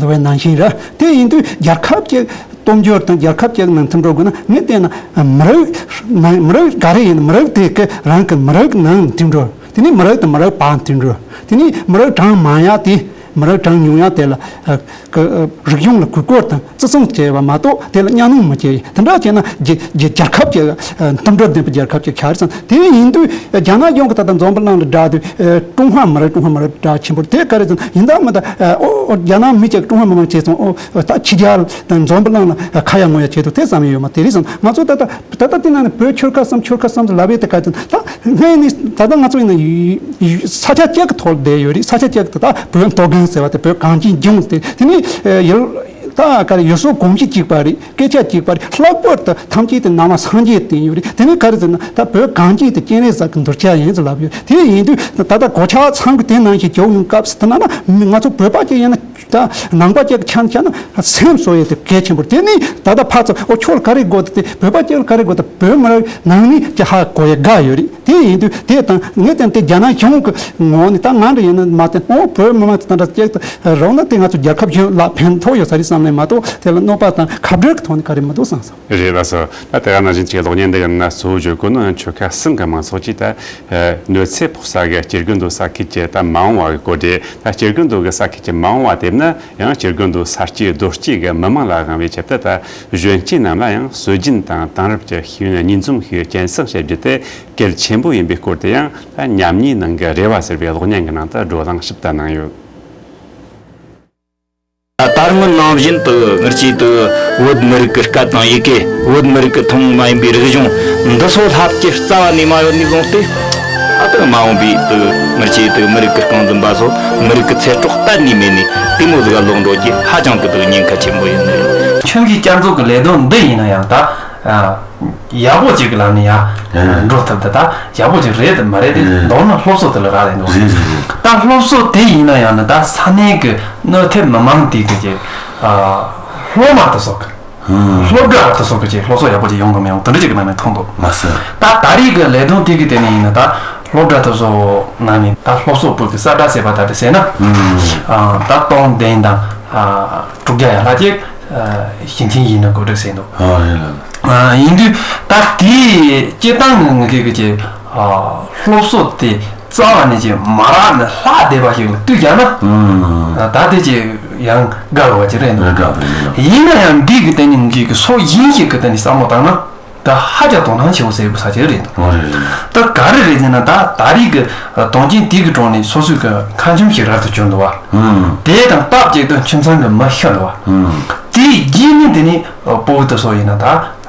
ལབ་པ་ནང་བཞིན་རེད། དེ་ཡིན་དུས་རྒྱལ་ཁབ་ཅིག་སྟོབས་འབྱོར་དང་རྒྱལ་ཁབ་ཅིག་ནང་མཐུན་འགྲོ་དགོས་ན། ངས་བལྟས་ན་མི་རབས་ན་མི་རབས་ག་རེ་ཡིན་ན། མི་རབས་དེ་གི་རང་གི་མི་རབས་ནང་མཐུན་འགྲོ། དེ་ནས་མི་རབས་དང་མི་རབས་བར་མཐུན་འགྲོ། དེ་ནས་མི་རབས་གྲངས་མང་ཡག་དེ། མི་རབས་གྲངས་ཉུང་ཡག་དེ་ལ་ཨ་ཀ་ཨ་རིག་གཞུང་ལ་གུས་བཀུར་དང་བརྩི་སྲུང་བྱས་པ་མ་གཏོགས་དེ་ལ་གཉའ་གནོན་མི་བྱེད། དེ་འདྲ་བྱས་ན་རྒྱ་རྒྱ་རྒྱལ་ཁབ་ཀྱི་ཨ་མཐུན་སྒྲིལ་ལྡན་པའི་རྒྱལ་ཁབ་ཅིག་ཆགས་རེད་བསམ། དེ་ཡིན་དུས་རྒྱ་ནག་གཞུང་གིས་ད་ལྟ་འཛམ་བུ་གླིང་ལ་བསྒྲགས་དུས་ཨ་ཀྲུང་ཧྭ་མི་རིགས། ཀྲུང་ཧྭ་མི་རིགས་གྲགས་ཆེན་པོ་རེད། དེ་ག་རེ་ཟེར་ན། ཡིན་དང་མིན་དང་ཨ་ཨོ་ཨོ་རྒྱ་ནག་མི་གཅིག་ཀྲུང་ཧྭ་མི་མང་བྱས་སོང་། ཨོ་ད་ཕྱི་རྒྱལ་དང་འཛམ་བུ་གླིང་ལ་ཁ་ཡ་ངོ་ཡ་བྱེད་དུས་དེ་བསམ་ཡོད་མ། དེ་རེད་བསམ། ང་ཚོ་ད་ལྟ་ད་ལྟ་དེ་ནང་ནས་བོད་ཆོལ་ཁ་གསུམ། ཆོལ་ཁ་གསུམ་དུ་ལབ་པའི་དེ་ག་ཚོད། ད་སྔོན་ནས་ད་ལྟ་ང་ཚོ་ཡིན་ན་ས་ཆ་གཅིག་གི་ཐོག་བསྡད་ཡོད་རེད། ས་ཆ་གཅིག་ཏུ་ད་བོད་མཐོ་སྒང་ཟེར་བ་དེ། བོད་གངས་ཅན་ལྗོངས་དེ། དེ་ནས་ཡུལ་ད་ག་རེ་ཡུལ་སྲོལ་གོམས་གཤིས་གཅིག་པ་རེད། སྐད་ཆ་གཅིག་པ་རེད། ལྷག་པར་དུ་ཐམས་ཅད་དུ་ན་མ་སངས་རྒྱས་བསྟན་ཡོད་རེད། དེ་ནས་ག་རེ་ཟེར་ན། ད་བོད་གངས་ཅན་དེ་སྤྱན་རས་གཟིགས་ཀྱི་གདུལ་བྱ་ཡིན་ཟེར་ལབ་ཡོད། དེ་ཡིན་དུས་ད་ལྟ་གོད་ཆག་ཚང་གི་དེ་ནང་བཞིན་བྱུང་ཡོང་སྐབས་སུ། དེ་ན་ན་ང་ཚོ་བོད་པ་གཅིག་ཡིན་ན། ད་ནང་པ་གཅིག་ཆ་ཆ་ན་སེམས་གསོ་ཡས་དེ་གལ་ཆེན་པོ་རེད། དེ་ནས་ད་ལྟ་ཕར་ཚུར་ཨོ་ཁྱོད་ལ་ག་རེ་དགོས་ཏེ། བོད་པ་གཅིག་ལ་ག་རེ་དགོས་ཏེ། བོད་མི་རིགས་ནང་ནས་ཀྱི་ཧ་གོ་ཡས་དགའ་ཡོད་རེད། དེ་ཡིན་དུས་དེ་དང་ངས་བསྟན་ཏེ་རྒྱ་ནག་གཞུང་གི་ངོས་ནས་ད་ང་འདྲ་ཡིན་ན་མ་བསྟན། ཨོ་བོད་མི་མང་དེ་འདྲ་གཅིག་ཏུ་རོགས་ན་དེ་ང་ཚོ་རྒྱལ་ཁབ་གཞན་ལ་ཕན་ཐོགས་ཡོད་ས་རེད་བསམ་ནས་མ་གཏོགས། དེ་ལ་གནོད་པ་དང་ཁ་བྲལ་གྱི་ཐོག་ནས་ག་རེ་མི་འདུག་བསམ་སོང་། རེད་ལགས་སོ། ད་དེ་ག་ནང་བཞིན་གྱི་གློག་བརྙན་འདི་གི་ནང་གཙོ་བོ་བརྗོད་དགོས་ནོ་ཡང་ཆོལ་ཁ་གསུམ་གྱི་མང་ཚོགས་ཀྱིས་ད་ཨ་གནོད་འཚེ་ཕོག་ས་གི་སྤྱིར་དགོན་དུ་ས་ཁུལ་གྱི་ད་མ་འོངས་བ་གི་སྐོར་རེད། ད་སྤྱིར་དགོན་དུ་གི་ས་ཁུལ་གྱི་མ་འོངས་བ་དེ་ནི་ཡང་སྤྱིར་དགོན་དུ་ས་སྐྱེས་རྡོ་སྐྱེས་ཀྱི་མི་མང་ལ་དབང་བའི་ཆེད་དུ། ད་གཞོན་སྐྱེས་རྣམས་ལ་ཡང་སྲོལ་རྒྱུན་དང་དེང་རབས་ཀྱི་ཤེས་ཡོན་གཉིས་འཛོམས་ཤིག་སྐྱེད་སྲིང་བྱེད་རྒྱུ་དེ་གལ་ཆེན་པོ་ཡིན་པའི་སྐོར་དེ་ཡང་ད་ཉམས་ཉེས་ནང་གི་རེ་བ་ཟེར་བའི་གློག་བརྙན་གྱི་ནང་དུ་བགྲོ་གླེང་ཞིབ་ཏུ་གནང་ཡོད། ད་སྔོན་ནང་བཞིན་དུ་ངེད་ཀྱིས་དུ་བོད་མི་རིགས་ཀྱི་སྐད་དང་ཡི་གེ། བོད་མི་རིགས་ཀྱི་ཐུན་མོང་མ་ཡིན་པའི་རིག་གཞུང་འདི་ཚོ་ལྷག་གི་རྩ་བ་ནས་མ་ཡོད་ནས་བཟུང་སྟེ། ཨ་ད་མ་འོངས་པའི་དུ་ངེད་ཀྱིས་དུ་མི་རིགས་ཀྱི་རྐང་འཛིན་པ་ཚོ། མི་རིགས་ཀྱི་ཚེ་སྲོག་གཏན་ནས་མེད་ནས་དེ་མོ་ཟིག་ལོག་འགྲོ་རྒྱུ་ཧ་ཅང་གི་དུ་ཉེན་ཁ་ཆེན་པོ་ཡིན་ནི་རེད། ཁྱོད་ཀྱི་བསྐྱར་འཛུགས་ཀྱི་ལས་དོན་འདི་ཡིན་ན་ཡང་ད་ཡག་པོ་ཅིག་གི་ལམ་ནས་ཡར་འགྲོ་ཐུབ་ད། ད་ཡག་པོ་ཅིག་རེད་དམ་མ་རེད་དེ། མདོར་ན་སློབ་གསོ་དེ་ལ་རག་ལས་འདུག་ད་སློབ་གསོ་དེ་ཡིན་ན་ཡང་ན་ད་ས་གནས་ཀྱི་གནོད་ཐེབས་མི་མང་དེ་གི་ཅིག་སློབ་མ་དེ་ཚོ་གི། སློབ་གྲྭ་དེ་ཚོ་གི་ཅིག་སློབ་གསོ་ཡག་པོ་ཅིག་ཡོང་གི་མི་ཡོང་དེ་འདྲ་ཅིག་གི་ནང་ནས་མཐོང་འདུག་མ་ཟད། ད་ད་རེས་ཀྱི་ལས་དོན་དེ་གི་སྟེང་ནས་ཡིན་ན། ད་སློབ་གྲྭ་དེ་ཚོ་ནང་ནས་ད་སློབ་གསོ་པུའུ་གི་གསལ་བསྒྲགས་ཟེར་བ་ད་དེ་ཟེར་ན། ད་སྟོང་བདུན་དང་དྲུག་བརྒྱ་ཡར་ལྷག་ཅིག་ཞིང་ཆེན་ཡིན་ན་གོ་སྒྲིག་ཟེར་འདུག་ཡིན་དུས་ད་དེའི་སྤྱིར་བཏང་ངེད་ཀྱི་ཅིག་སློབ་གསོ་དེ་རྩ་བ་ནས་ཅིག་མ་རག་ནས་ལྷག་བསྡད་པ་ཞིག་ལ་ལྟོས་བྱས་ན། ད་དེ་ཅིག་ཡང་དགའ་བ་ཅིག་རེད་འདུག་ཡིན་ན་ཡང་འདི་གི་སྟེང་ནས་ངེད་ཀྱི་སོ་ཡིན་ཞིག་གི་སྟེང་ནས་བསམ་བློ་བཏང་ན། ད་ཧ་ཅང་དོ་སྣང་ཆེ་བོ་ཟེར་དགོས་ས་ཅིག་རེད་འདུག་ད་ག་རེ་རེད་ཟེར་ན། ད་ད་རེས་ཀྱི་དོན་རྐྱེན་དེ་གི་དྲུང་ནས་སོ་སོའི་གི་ཁ་ཆེམས་ཤིག་རབ་ཏུ་བྱུང་འདུག་བ། དེ་དང་སྟབས་གཅིག་ཏུ་ཁྱིམ་ཚང་གི་མི་ཤི་འདུག་བ། དེའི་རྗེས་ནས་དེ་ནས་ཨ་ཕྲུ་གུ་དེ་ཚོ་ཡིན་ན་ད་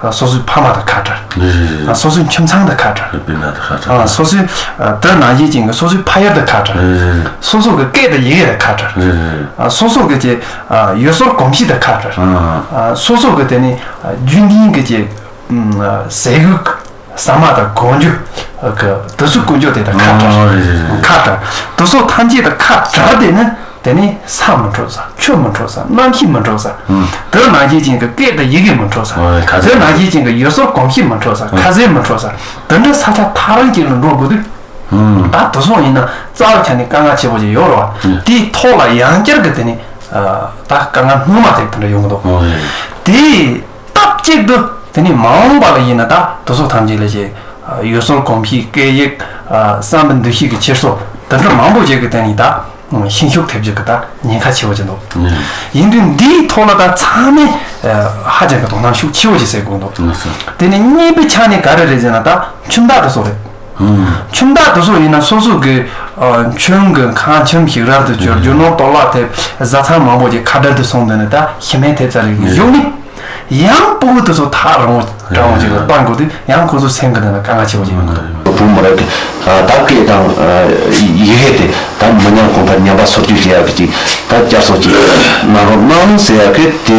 སོ་སོའི་ཕ་མ་དང་ཁ་བྲལ། རེད་རེད་རེད། སོ་སོའི་ཁྱིམ་ཚང་དང་ཁ་བྲལ། དཔེར་ན་དེ་ཁ་བྲལ། ཨ་སོ་སོའི་ཨ་དེ་ནང་བཞིན་ཅན་གྱི་སོ་སོའི་ཕ་ཡུལ་དང་ཁ་བྲལ། རེད་རེད་རེད། སོ་སོ་གི་སྐད་དང་ཡི་གེ་དང་ཁ་བྲལ། རེད་རེད་རེད། ཨ་སོ་སོ་གི་ཅིག་ཨ་ཡུལ་སྲོལ་གོམས་གཤིས་དང་ཁ་བྲལ། ཨ་ཨ། ཨ་སོ་སོ་གི་དེ་ནས་ཨ་རྒྱུན་ལྡན་གྱི་ཅིག་ཨ་ཟས་གོས་ཟ་མ་དང་གོན་རྒྱུ་གི་དེ་ཚོའི་ཀུན་སྤྱོད་དེ་དང་ཁ་བྲལ། ཨ་རེད་རེད་རེད། ཁ་བྲལ། དེ་ཚོ་ཐམས་ཅད་དང་ཁ་བྲལ་དེ་ནི། དེ་ནས་ས་མི་འཕྲོད་ས། ཆུ་མི་འཕྲོད་ས། གནམ་གཤིས་མི་འཕྲོད་ས། ཨང་། དེ་ནང་བཞིན་ཅན་གྱི་སྐད་དང་ཡི་གེ་མི་འཕྲོད་ས། ཨོ་ཁ་ཟས། དེ་ནང་བཞིན་ཅན་གྱི་ཡུལ་སྲོལ་གོམས་གཤིས་མི་འཕྲོད་ས། ཨང་། ཁ་ཟས་མི་འཕྲོད་ས། དེ་འདྲ་ས་ཆ་ཐག་རིང་ཅིག་ལ་འགྲོ་དགོས་དུས། ཨང་། ད་དེ་ཚོ་ཡིན་ན་རྩ་བ་ཆ་ནས་དཀའ་ངལ་ཆེ་པོ་ཅིག་ཡོད་རེད་བ། ཨང་། དེའི་ཐོག་ལ་ཡང་བསྐྱར་གྱི་དེ་ནས་ཨ་ད་དཀའ་ངལ་སྔོན་མ་དེ་དེ་འདྲ་ཡོང་གི་འདུག་ཨོ་དེ་སྟབས་གཅིག་ཏུ་དེ་ནས་མ་འོངས་པ་ལ་ཡིན་ན་ད་དེ་ཚོ་ཐམས་ཅད་ལ་ཅིག་ཡུལ་སྲོལ་གོམས་གཤིས། སྐད་ཡིག་ཨ་བསམ་པའི་འདུ་ཤེས་ཀྱི་འཁྱེར་སོ་དེ་འདྲ་མང་པོ་ཅིག་གི་སྟེང་ནས་ད། ཤན་ཤུགས་ཐེབས་རྒྱུ་གི་ད་ཉེན་ཁ་ཆེ་བོ་ཅིག་འདུག། ཡིན་དུས་འདིའི་ཐོག་ལ་ད་ཚང་མས་ཧ་ཅང་གི་དོ་སྣང་ཤུགས་ཆེ་བོ་ཅིག་བྱེད་དགོས་འདུག། དེ་ནས་གཉིས་པའི་ཆ་ནས་ག་རེ་རེད་ཟེར་ན། ད་ཁྱིམ་བདག་དེ་ཚོ་རེད། ཁྱིམ་བདག་དེ་ཚོ་ཡིན་ན་སོ་སོ་གི་ཁྱིམ་གི་ཁང་ཁྱིམ་ཞིག་རལ་དུ་གྱུར། རྒྱུ་ནོར་གཏོར་བརླག་ཐེབས། བཟའ་ཚང་མང་པོ་ཅིག་ཁ་བྲལ་དུ་སོང་། དེ་ནས་ད་ཤི་རྨས་ཐེབས་ཚར་བའི་གཞུག་ནས། ཡང་ཕྲུ་གུ་དེ་ཚོ་ཐག་རིང་བོ་རིང་བོ་ཅིག་ལ་གཏོང་དགོས་དུས། ཡང་ཁོ་ཚོ་སེམས་ཀྱི་ནང་ལ་དཀའ་ངལ་ཆེ་བོ་ཅིག་ཡོང་གི་འདུག། བུ་མོ་ར་གི་ད་སྐད་དང་ཡི་གེ་དེ་ད་མི་ཉམས་གོང་འཕེལ་ཉམས་པ་སོར་ཆུད་བྱེད་ཡག་གི་ཅིག་ད་བསྐྱར་གསོ་ཅིག་གནང་རོགས་གནང་ཟེར་ཡག་གི་དེ་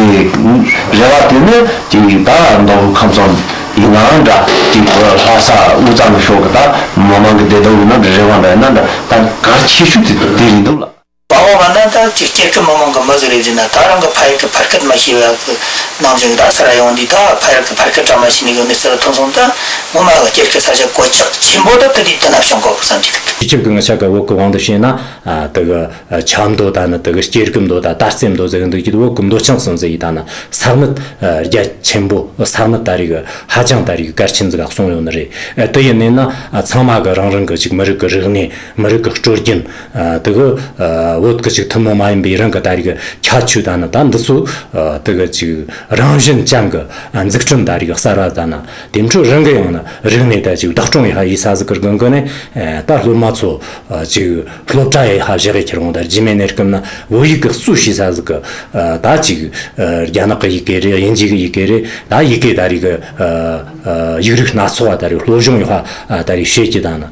རེ་བ་དེ་ནི་ཅིག་ད་མདོ་དབུས་ཁམས་གསུམ་ཡིན་ནའང་འདྲ། ཅིག་ལྷ་ས་དབུས་གཙང་གི་ཕྱོགས་ཀྱི་ད་མི་མང་གི་བདེ་སྡུག་ཡིན་ན་འདྲ། རེ་བ་འདྲ་ཡིན་ན་འདྲ། ད་གལ་ཆེ་ཤོས་དེ་དེ་རེད་འདུག་ལ། དཔའ་བོ་ང་ན་ད་ཅིག་སྐྱེ་རྒུ་མི་མང་གི་མི་ཟིག་རེད་ཟེར་ན། ད་རང་གི་ཕ་ཡུལ་གི་ཕ་སྐད་མ་ཤེས་པ་གི་ནང་ཚན་གི་ད་ས་ར་ཡོང་དུས། ད་ཕ་ཡུལ་གི་ཕ་སྐད་འདྲ་མ་ཤེས་ནི་གི་གནས་ཚུལ་ཐོན་སོང་། ད་ངོ་མ་གི་སྐྱེ་རྒུ་ས་ཆ་གོད་ཆག་ཆེན་པོ་ད་དེ་དུས་དེ་ན་བྱུང་གོ་བསམ་གྱི་འདུག། སྤྱི་ཁྱབ་ཀྱི་ངི་ཆ་གི་བོད་ཀྱི་དབང་དུ་བྱས་ན། ཨ་དེ་གི་ཆབ་མདོ་ད་ནི་དེ་གི་སྐྱེ་རྒུ་མདོ་ད་དར་རྩེ་མདོ་ཟེར་གི་འདུག་གི། བོད་ཀྱི་མདོ་ཆེན་གསུམ་ཟེར་ཡི་ད་ནི་ས་གནས་རྒྱ་ཆེན་པོ། ས་གནས་ད་རེ་གི་ཧ་ཅང་ད་རེ་གི་གལ་ཆེན་ཟིག་ག་གསུངས་ཡོད་ནི་རེད། དེ་ཡིན་ནི་ན་ཚང་མ་གི་རང་རང་གི་ཅིག་མི་རིགས་ཀྱི་རིག་གནས། མི་རིགས་ཀྱི་སྲོལ་རྒྱུན། ཨ་དེ་གི་ཨ་བོད་ཀྱི་ཅིག་ཐུན་མོང་མ་ཡིན་པའི་རང་གི་ད་རེ་གི་ཁྱད་ཆོས་ད་ནི་ད་འདི་ཚོ་ཨ་དེ་གི་ཅིག་རང་བཞིན་ཅན་གི་ཨ་འཛུགས་སྐྲུན་ད་རེ་གི་གསར་བ་ད་ནི། དེ་འཕྲོ་རང་གི་ཡང་ན་རིག་གནས་ད་ཅིག་བདག་སྐྱོང་ཡེ་ཧ་ཡེ་ས་ཟིག་གི་དགོན་གི་ནས། ཨ་ད་སློབ་མ་ཚོ་ཨ་ཅིག་སློབ་གྲྭ་ཡེ་ཧ་བཞག་གི་ཁྱེར་འོང་། ད་རྗེས་མའི་གནས་སྐབས་ན་བོད་ཡིག་གི་གཙོ་བྱེད་ས་ཟིག་གི་ཨ་ད་ཅིག་ཨ་རྒྱ་ནག་གི་ཡི་གེ་རེད། དབྱིན་ཇི་གི་ཡི་གེ་རེད། ད་ཡི་གེ་ད་རེ་གི་ཨ་ཨ་ཡིག་རིགས་སྣ་ཚོགས་པ་ད་རེ་སློབ་སྦྱོང་ཡེ་ཧ་ཨ་ད་རེ་བྱེད་ཀྱི་ད་ནི།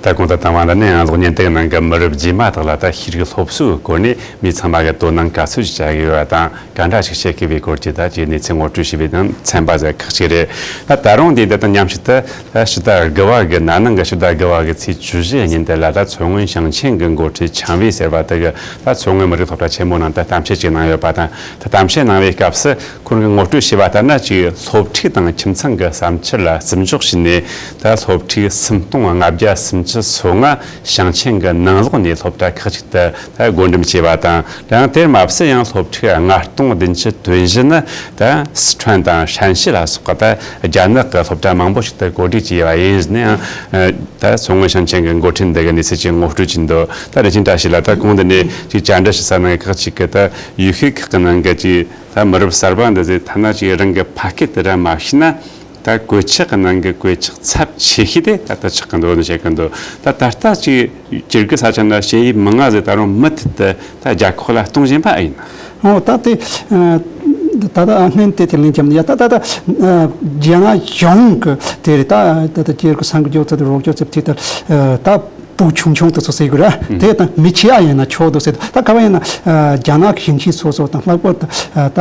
ད་གོང་དུ་བཏང་བ་འདི་ནི་ཡང་གློག་བརྙན་དེའི་ནང་གི་མི་རབས་རྗེས་མ་དག་ལ་ད་ཤེས་རིག་སློབ་གསོའི་སྐོར་ནས་མི་ཚང་མ་གི་དོ་སྣང་ག་ཚོད་ཅིག་བྱ་དགོས་པ་དང་། ག་འདྲ་ཞིག་བྱེད་དགོས་པའི་སྐོར་གྱི་ད་ཅིག་གནས་ཚུལ་ངོ་སྤྲོད་བྱས་པའི་ནང་ཚན་པ་ཟིག་ཁག་ཅིག་རེད། ད་ད་རུང་དེ་འདི་དང་མཉམ་གཅིག་ཏུ་ད་ཕྱི་ཟླ་དགུ་བ་གི་ན་ནིང་གི་ཕྱི་ཟླ་དགུ་བ་གི་ཚེས་བཅུ་བཞི་ཉིན་དེ་ལ་ད་མཚོ་སྔོན་ཞིང་ཆེན་གྱི་འགོ་ཁྲིད་ཆན་ཝེ་ཟེར་བ་དེ་གིས་ད་མཚོ་སྔོན་མི་རིགས་སློབ་གྲྭ་ཆེན་མོ་ནང་དུ་གཏམ་བཤད་ཅིག་གནང་ཡོད་པ་དང་། ད་གཏམ་བཤད་གནང་བའི་སྐབས་སུ། ཁོང་གིས་ངོ་སྤྲོད་བྱས་པ་ལྟར་ན། ཅིག་སློབ་ཕྲུག་དང་ཁྱིམ་ཚང་གི་བསམ་འཆར་ལ་བརྩི་འཇོག་བྱས་ནས། ད་སློབ་ཕྲུག་སུམ་སྟོང་ལྔ་བརྒྱ་སུམ་ཅུ་སོ་ལྔ་ཞིང་ཆེན་གྱི་ནང་ལོགས་ནས་སློབ་གྲྭ་ཁག་ཅིག་ཏུ་ད་བགོ་འགྲེམས་བྱས་པ་དང་། ཡང་དེར་མ་ཟད་ཡང་སློབ་ཕྲུག་ལྔ་སྟོང་བདུན་ཅུ་དོན་བཞི་ནི་ད་སི་ཁྲོན་དང་ཧྲན་ཞི་ལ་སོགས་པ་ད་རྒྱ་ནག་གི་སློབ་གྲྭ་མང་པོ་ཞིག་ཏུ་བགོ་སྒྲིག་བྱས་པ་ཡིན་ཟེར་ནས། ཡང་ད་མཚོ་སྔོན་ཞིང་ཆེན་གྱི་འགོ་ཁྲིད་འདི་གིས་གནས་ཚུལ་ཅིག་ངོ་སྤྲོད་ཀྱིན་འདུག། ད་རེ་ཆེན་བཀྲ་ཤིས་ལགས། ད་གོང་དུ་ནས་ཅིག་བཅར་འདྲི་ཞུ་ས་ནང་ཁག་ཅིག་གིས། ད་ཡུལ་ཤུལ་ཁག་གི་ནང་གི་ཅིག་ད་མི་རབས་གསར་པ་འདི་ཚོས་ཐ་ན་ཅིག་རང་གི་ཕ་སྐད་དེ་ར་མ་ཤེས་ན། ད་གོད་ཆག་གི་ནང་གི་གོད་ཆག་ཚབས་ཆེ་ཤོས་དེ་ད་ལྟ་ཆགས་ཀྱི་འདུག་ནི་བཤད་ཀྱི་འདུག། ད་ད་ལྟ་ཅིག་སྤྱིར་གི་ས་ཆ་འདྲ་ཞེ་ཡི་མི་མང་ཟིག་ད་རུང་མུ་མཐུད་དུ་ད་རྒྱ་ཁོག་ལ་གཏོང་བཞིན་པ་ཨེ་ཡིན་ན། འོ་ད་དེ་ད་ད་སྔོན་དེ་དེ་ལན་བརྒྱབ་ནས། ཡ་ད་ད་ད་རྒྱ་ནག་གཞུང་གི་དེ་རེད། ད་ད་ད་སྤྱིར་གི་སང་གི་རྒྱུ་ཚོད་དེ་རོགས་སྐྱོར་ཚབ་དེ་ད་ད། ཕྲུ་གུ་ཆུང་ཆུང་དེ་ཚོ་ཟེར་དགོས་ར། དེ་དང་མི་ཆེ་ཡ་ཡིན་ན་ཆོག་འདུག་ཟེར། ད་ག་བ་ཡིན་ན་རྒྱ་ནག་གི་ཞིང་ཆེན་སོ་སོ་དང་། ལྷག་པར་དུ་ད་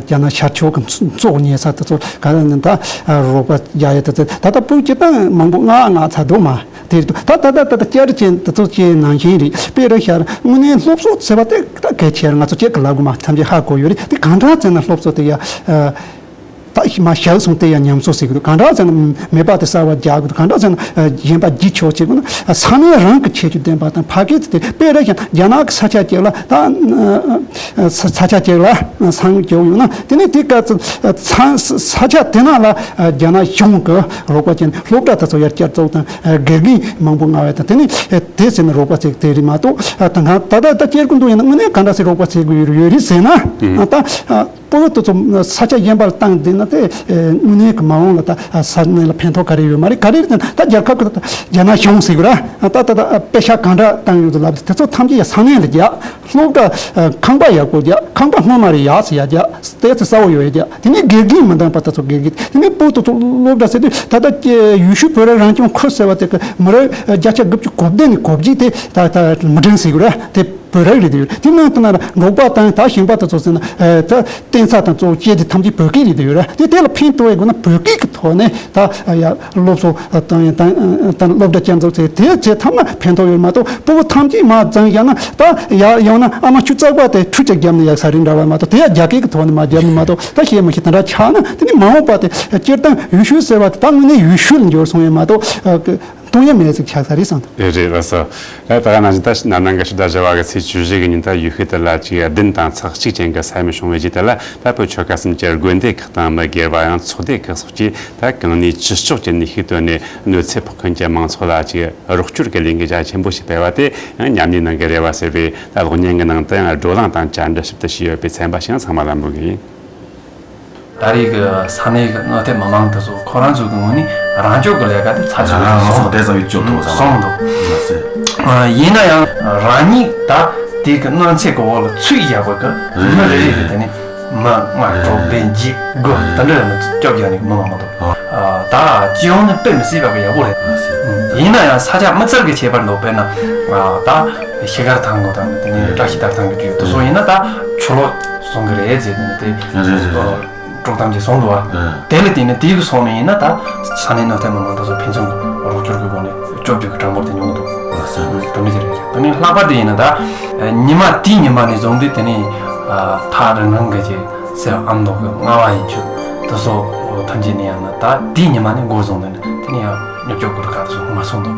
རྒྱ་ནག་ཤར་ཕྱོགས་ཀྱི་བཙོག་ཉེ་ས་དེ་ཚོ་ག་རེ་ཡིན་ན། ད་རོགས་པ་རྒྱག་ཡ་དེ་ཚོ་ད་ལྟ་ཕྲུ་གུ་སྤྱིར་བཏང་མང་པོ་མངགས་མངགས་ཚར་འདུག་མ། དེ་རེད་འདུག། ད་ད་ད་ད་ད་བསྐྱར་ཅན་དེ་ཚོ་བཅས་ནང་བཞིན་རེད། དཔེ་ར་ཤར་དངོས་གནས་སློབ་གསོ་ཟེར་བ་དེ་ད་གལ་ཆེ་ར། ང་ཚོ་ཅིག་གི་ལབ་དགོས་མ། ཐམས་ཅད་ཧ་གོ་ཡོད་རེད། དེ་གང་འདྲ་བྱས་ན་སློབ་གསོ་དེ་ཡ། ད་མ་བཞག་སོང་དེ་ཡང་ཉམས་གསོ་ཟེར་གི་འདུག། གང་འདྲ་ཟེར་ན་མེད་པ་དེ་གསར་བ་རྒྱག་གི་འདུག། གང་འདྲ་ཟེར་ན་གཞན་པ་བགྱིས་ཆོག་ཅེས་གི་ན། ས་གནས་རང་གི་ཁྱད་ཆོས་ལྡན་པ་དང་། ཕ་སྐད་དེ་དཔེ་རེད་ཤག། རྒྱ་ནག་གི་ས་ཆ་ཅིག་ལ་ད་ས་ཆ་ཅིག་ལ་སང་རྒྱུ་ཡོང་ན། དེ་ནས་དེ་ག་ཚོད་ས་ཆ་དེ་ནང་ལ་རྒྱ་ནག་གཞུང་གི་རོགས་པ་ཅན་སློབ་གྲྭ་དེ་ཚོ་ཡར་བསྐྱར་བཙུགས་དང་། དགེ་རྒན་མང་པོ་མངགས་པ་དང་། དེ་ནས་དེ་ཟེར་ན་རོགས་པ་ཅིག་དེ་རེད་མ་གཏོགས། ད་ད་ད་ད་སྐྱེ་རྒུ་མདོ་ཡིན་ན་དངོས་གནས་གང་འདྲ་ཟེར་རོགས་པ་བྱེད་དགོས་ཡོད་རེད་ཟེར་ན། ད། ཕྲུ་གུ་དེ་ཚོ་ས་ཆ་གཞན་པ་ལ་བཏང་བསྡད་ན། དེ་དངོས་གནས་ཀྱི་མ་འོངས་ལ་ད་ས་གནས་ལ་ཕན་ཐོགས་ག་རེ་ཡོད་མ་རེད། ག་རེ་རེད་ཟེར་ན། ད་རྒྱལ་ཁབ་ཀྱི་ད་རྒྱ་ནག་གཞུང་ཟེར་དགོས་ར། ད་ད་ད་པེ་ཤག་གང་འདྲ་བཏང་ཡོད་ལབ། དེ་ཚོ་ཐམས་ཅད་ཡ་ས་གནས་ལ་རྒྱག། སློབ་གྲྭ་ཁང་པ་ཡག་པོ་རྒྱག། ཁང་པ་སྔོན་མ་རེ་ཡག་ཙི་ཡག་རྒྱག། དེ་ཚོ་གསལ་བོ་ཡོད་ཡ་རྒྱག། དེ་ནས་དགེ་རྒན་མི་འདང་པ་དེ་ཚོ་དགེ་རྒན། དེ་ནས་ཕྲུ་གུ་དེ་ཚོ་སློབ་གྲྭ་ཟེར་དུས། ད་ལྟ་ཡུལ་ཤུལ་བོད་རིགས་རང་སྐྱོང་ཁུལ་ཟེར་བ་དེ་གི་མི་རབས་བརྒྱ་ཆ་དགུ་བཅུ་གོ་བདུན་ནས་གོ་བརྒྱད་དེ་ད་ད་མི་གྲངས་ཟེར་དགོས་ར། དེ་བོད་རིགས་རེད་དེ་ཡོད། དེ་ནང་དུ་ན་འབྲོག་པ་དང་ད་ཞིང་པ་དེ་ཚོ་ཟེར་ན། ཨ་ད་རྟེན་ས་དང་གཙོ་བོ་སྐྱེས་དེ་ཐམས་ཅད་བོད་སྐད་རེད་དེ་ཡོད་ར། དེ་དེ་ལ་ཕན་ཐོགས་ཡོད་དགོས་ན་བོད་སྐད་ཀྱི་ཐོག་ནས་ད་ཡ་སློབ་གསོ་དང་ཡང་དང་དང་སློབ་གྲྭ་བསྐྱར་འཛུགས་ཚེ་དེ་ཚེ་ཐམས་ན་ཕན་ཐོགས་ཡོད་མ་གཏོགས། ཕྲུ་གུ་ཐམས་ཅད་མར་བརྫངས་བཞག་ན། ད་ཡ་ཡང་ན་ཨ་མ་ཆུ་བཙག་པ་དེ་ཁྲུས་ཅིག་བརྒྱབ་ན་ཡག་ས་རེད་འདྲ་བ་མ་གཏོགས། དེ་ཡ་རྒྱ་སྐད་ཀྱི་ཐོག་ནས་མར་བརྒྱབ་ན་མ་གཏོགས། ད་ཤེས་མ་ཤེས་དེ་འདྲ་ཆགས་ན། དེ་ནི་མ་འོངས་པ་དེ་སྤྱིར་བཏང་ཡུལ་ཤུལ་ཟེར་བ་དེ་ད་དངོས་གནས་ཡུལ་ཤུལ་ལ་འབྱོར་སོང་ཡོད་མ་གཏོགས། གཏོང་ཡ་མེད་ཟིག་ཆགས་ས་རེད་བསམ་འདུག་རེད་རེད་ལགས་སོ། ད་ད་ག་ནང་བཞིན་ད་ན་ནིང་གི་ཕྱི་ཟླ་བཞི་བ་གི་ཚེས་བཅུ་བཞི་གི་ཉིན་ད་ཡུལ་ཤུལ་དེ་ལ་ཅིག་བདུན་དང་ཚེག་གཅིག་ཅན་གྱི་ས་ཡོམ་བྱུང་བའི་རྗེས་དེ་ལ་ད་བོད་ཆོལ་ཁ་གསུམ་གྱི་དགོན་སྡེ་ཁག་དང་མི་སྒེར་བ་ཡང་ཚོགས་སྡེ་ཁག་སོགས་ཀྱིས་ད་གང་ནུས་ཅི་ལྕོགས་ཀྱི་ནུས་ཤུགས་བཏོན་ནས་གནོད་འཚེ་ཕོག་མཁན་གྱི་མང་ཚོགས་ལ་ཅིག་རོགས་སྐྱོར་གྱི་ལས་འགུལ་རྒྱ་ཆེན་པོ་ཞིག་སྤེལ་བ་དེ་ཡང་ཉམས་ལེན་གནང་གི་རེད་བ་ཟེར་བའི་ད་གློག་བརྙན་གྱི་ནང་དུ་ཡང་བགྲོ་གླེང་དང་བཅར་འདྲི་ཞིབ་ཏུ་བྱས་ཡོད་པའི་ཚན་པ་ཞིག་ཚང་མ་ལ་འབུལ་གི་ཡིན། ད་རེས་ཀྱི་ས་གནས་ཀྱི་མངའ་སྡེ་མི་མང་དེ་ཚོ་ཁོ་རང་ཚོ་གི་ངོས་ནས་རང་སྐྱོབ་ཀྱི་ལས་ཀ་དེ་ཚར་ཚུད་རང་སོང་སོང་བསྡད་ས་བའི་སྐྱོབ་ཐུབ་ས་སོང་འདུག་ང་ཚོས། ཡིན་ན་ཡང་རང་ཉིད་ད་དེ་གི་གནོད་འཚེ་གི་འོག་ལ་ཚུད་བཞག་པ་གི་མི་རེ་རེ་གི་དེ་ནས་མི་ལྔ་དྲུག་བདུན་བརྒྱད་དགུ་དེ་འདྲ་ཡང་སྐྱོབ་རྒྱག་ནས་མི་མང་མང་འདུག་ད་སྤྱི་ཡོངས་ནས་དཔེ་མི་སྲིད་པ་གི་ཡག་པོ་རེད། ཡིན་ན་ཡང་ས་ཆ་མི་ཚར་གི་ཁྱད་པར་འདུག་དཔེར་ན་ད་ཤི་ཁར་ཐང་གོ་དང་དེ་ནས་བཀྲ་ཤིས་དར་ཐང་གི་རྒྱུད་དེ་ཚོ་ཡིན་ན་ད་ཆུ་ལོག་སོང་གི་རེད་ཟེར་ནས་དེ་རེད་རེད་རེད། དཀྲོག་གཏམ་ཅིག་སོང་འདུག་བ། ཨ། དེ་ལ་བརྟེན་ནས་དེའི་གི་སོང་ནས་ཡིན་ན་ད་ས་གནས་མངའ་སྡེ་མི་མང་དེ་ཚོ་ཕན་ཚུན་རོགས་སྐྱོར་གྱི་སྒོ་ནས་སྐྱོབ་རྒྱུ་གི་གྲངས་འབོར་དེ་ཉུང་འདུག་ཨ་སོ། དེ་འདྲ་ཅིག་རེད། དེ་ནས་ལྷག་པར་དུ་ཡིན་ན་ད་ཉི་མ་དེའི་ཉི་མ་ནས་བཟུང་སྟེ་དེ་ནས་ཐག་རིང་རིང་གི་ཅིག་སེར་ཨ་མདོ་གི་རྔ་བ་ཡན་ཆོད་དེ་ཚོ་ཐམས་ཅད་ནས་ཡང་ན་ད་དེའི་ཉི་མ་ནས་འགོ་བཟུང་སྟེ་ནས་དེ་ནས་ཡང་མྱུར་སྐྱོབ་གི་རུ་ཁག་དེ་ཚོ་མར་སོང་འདུག་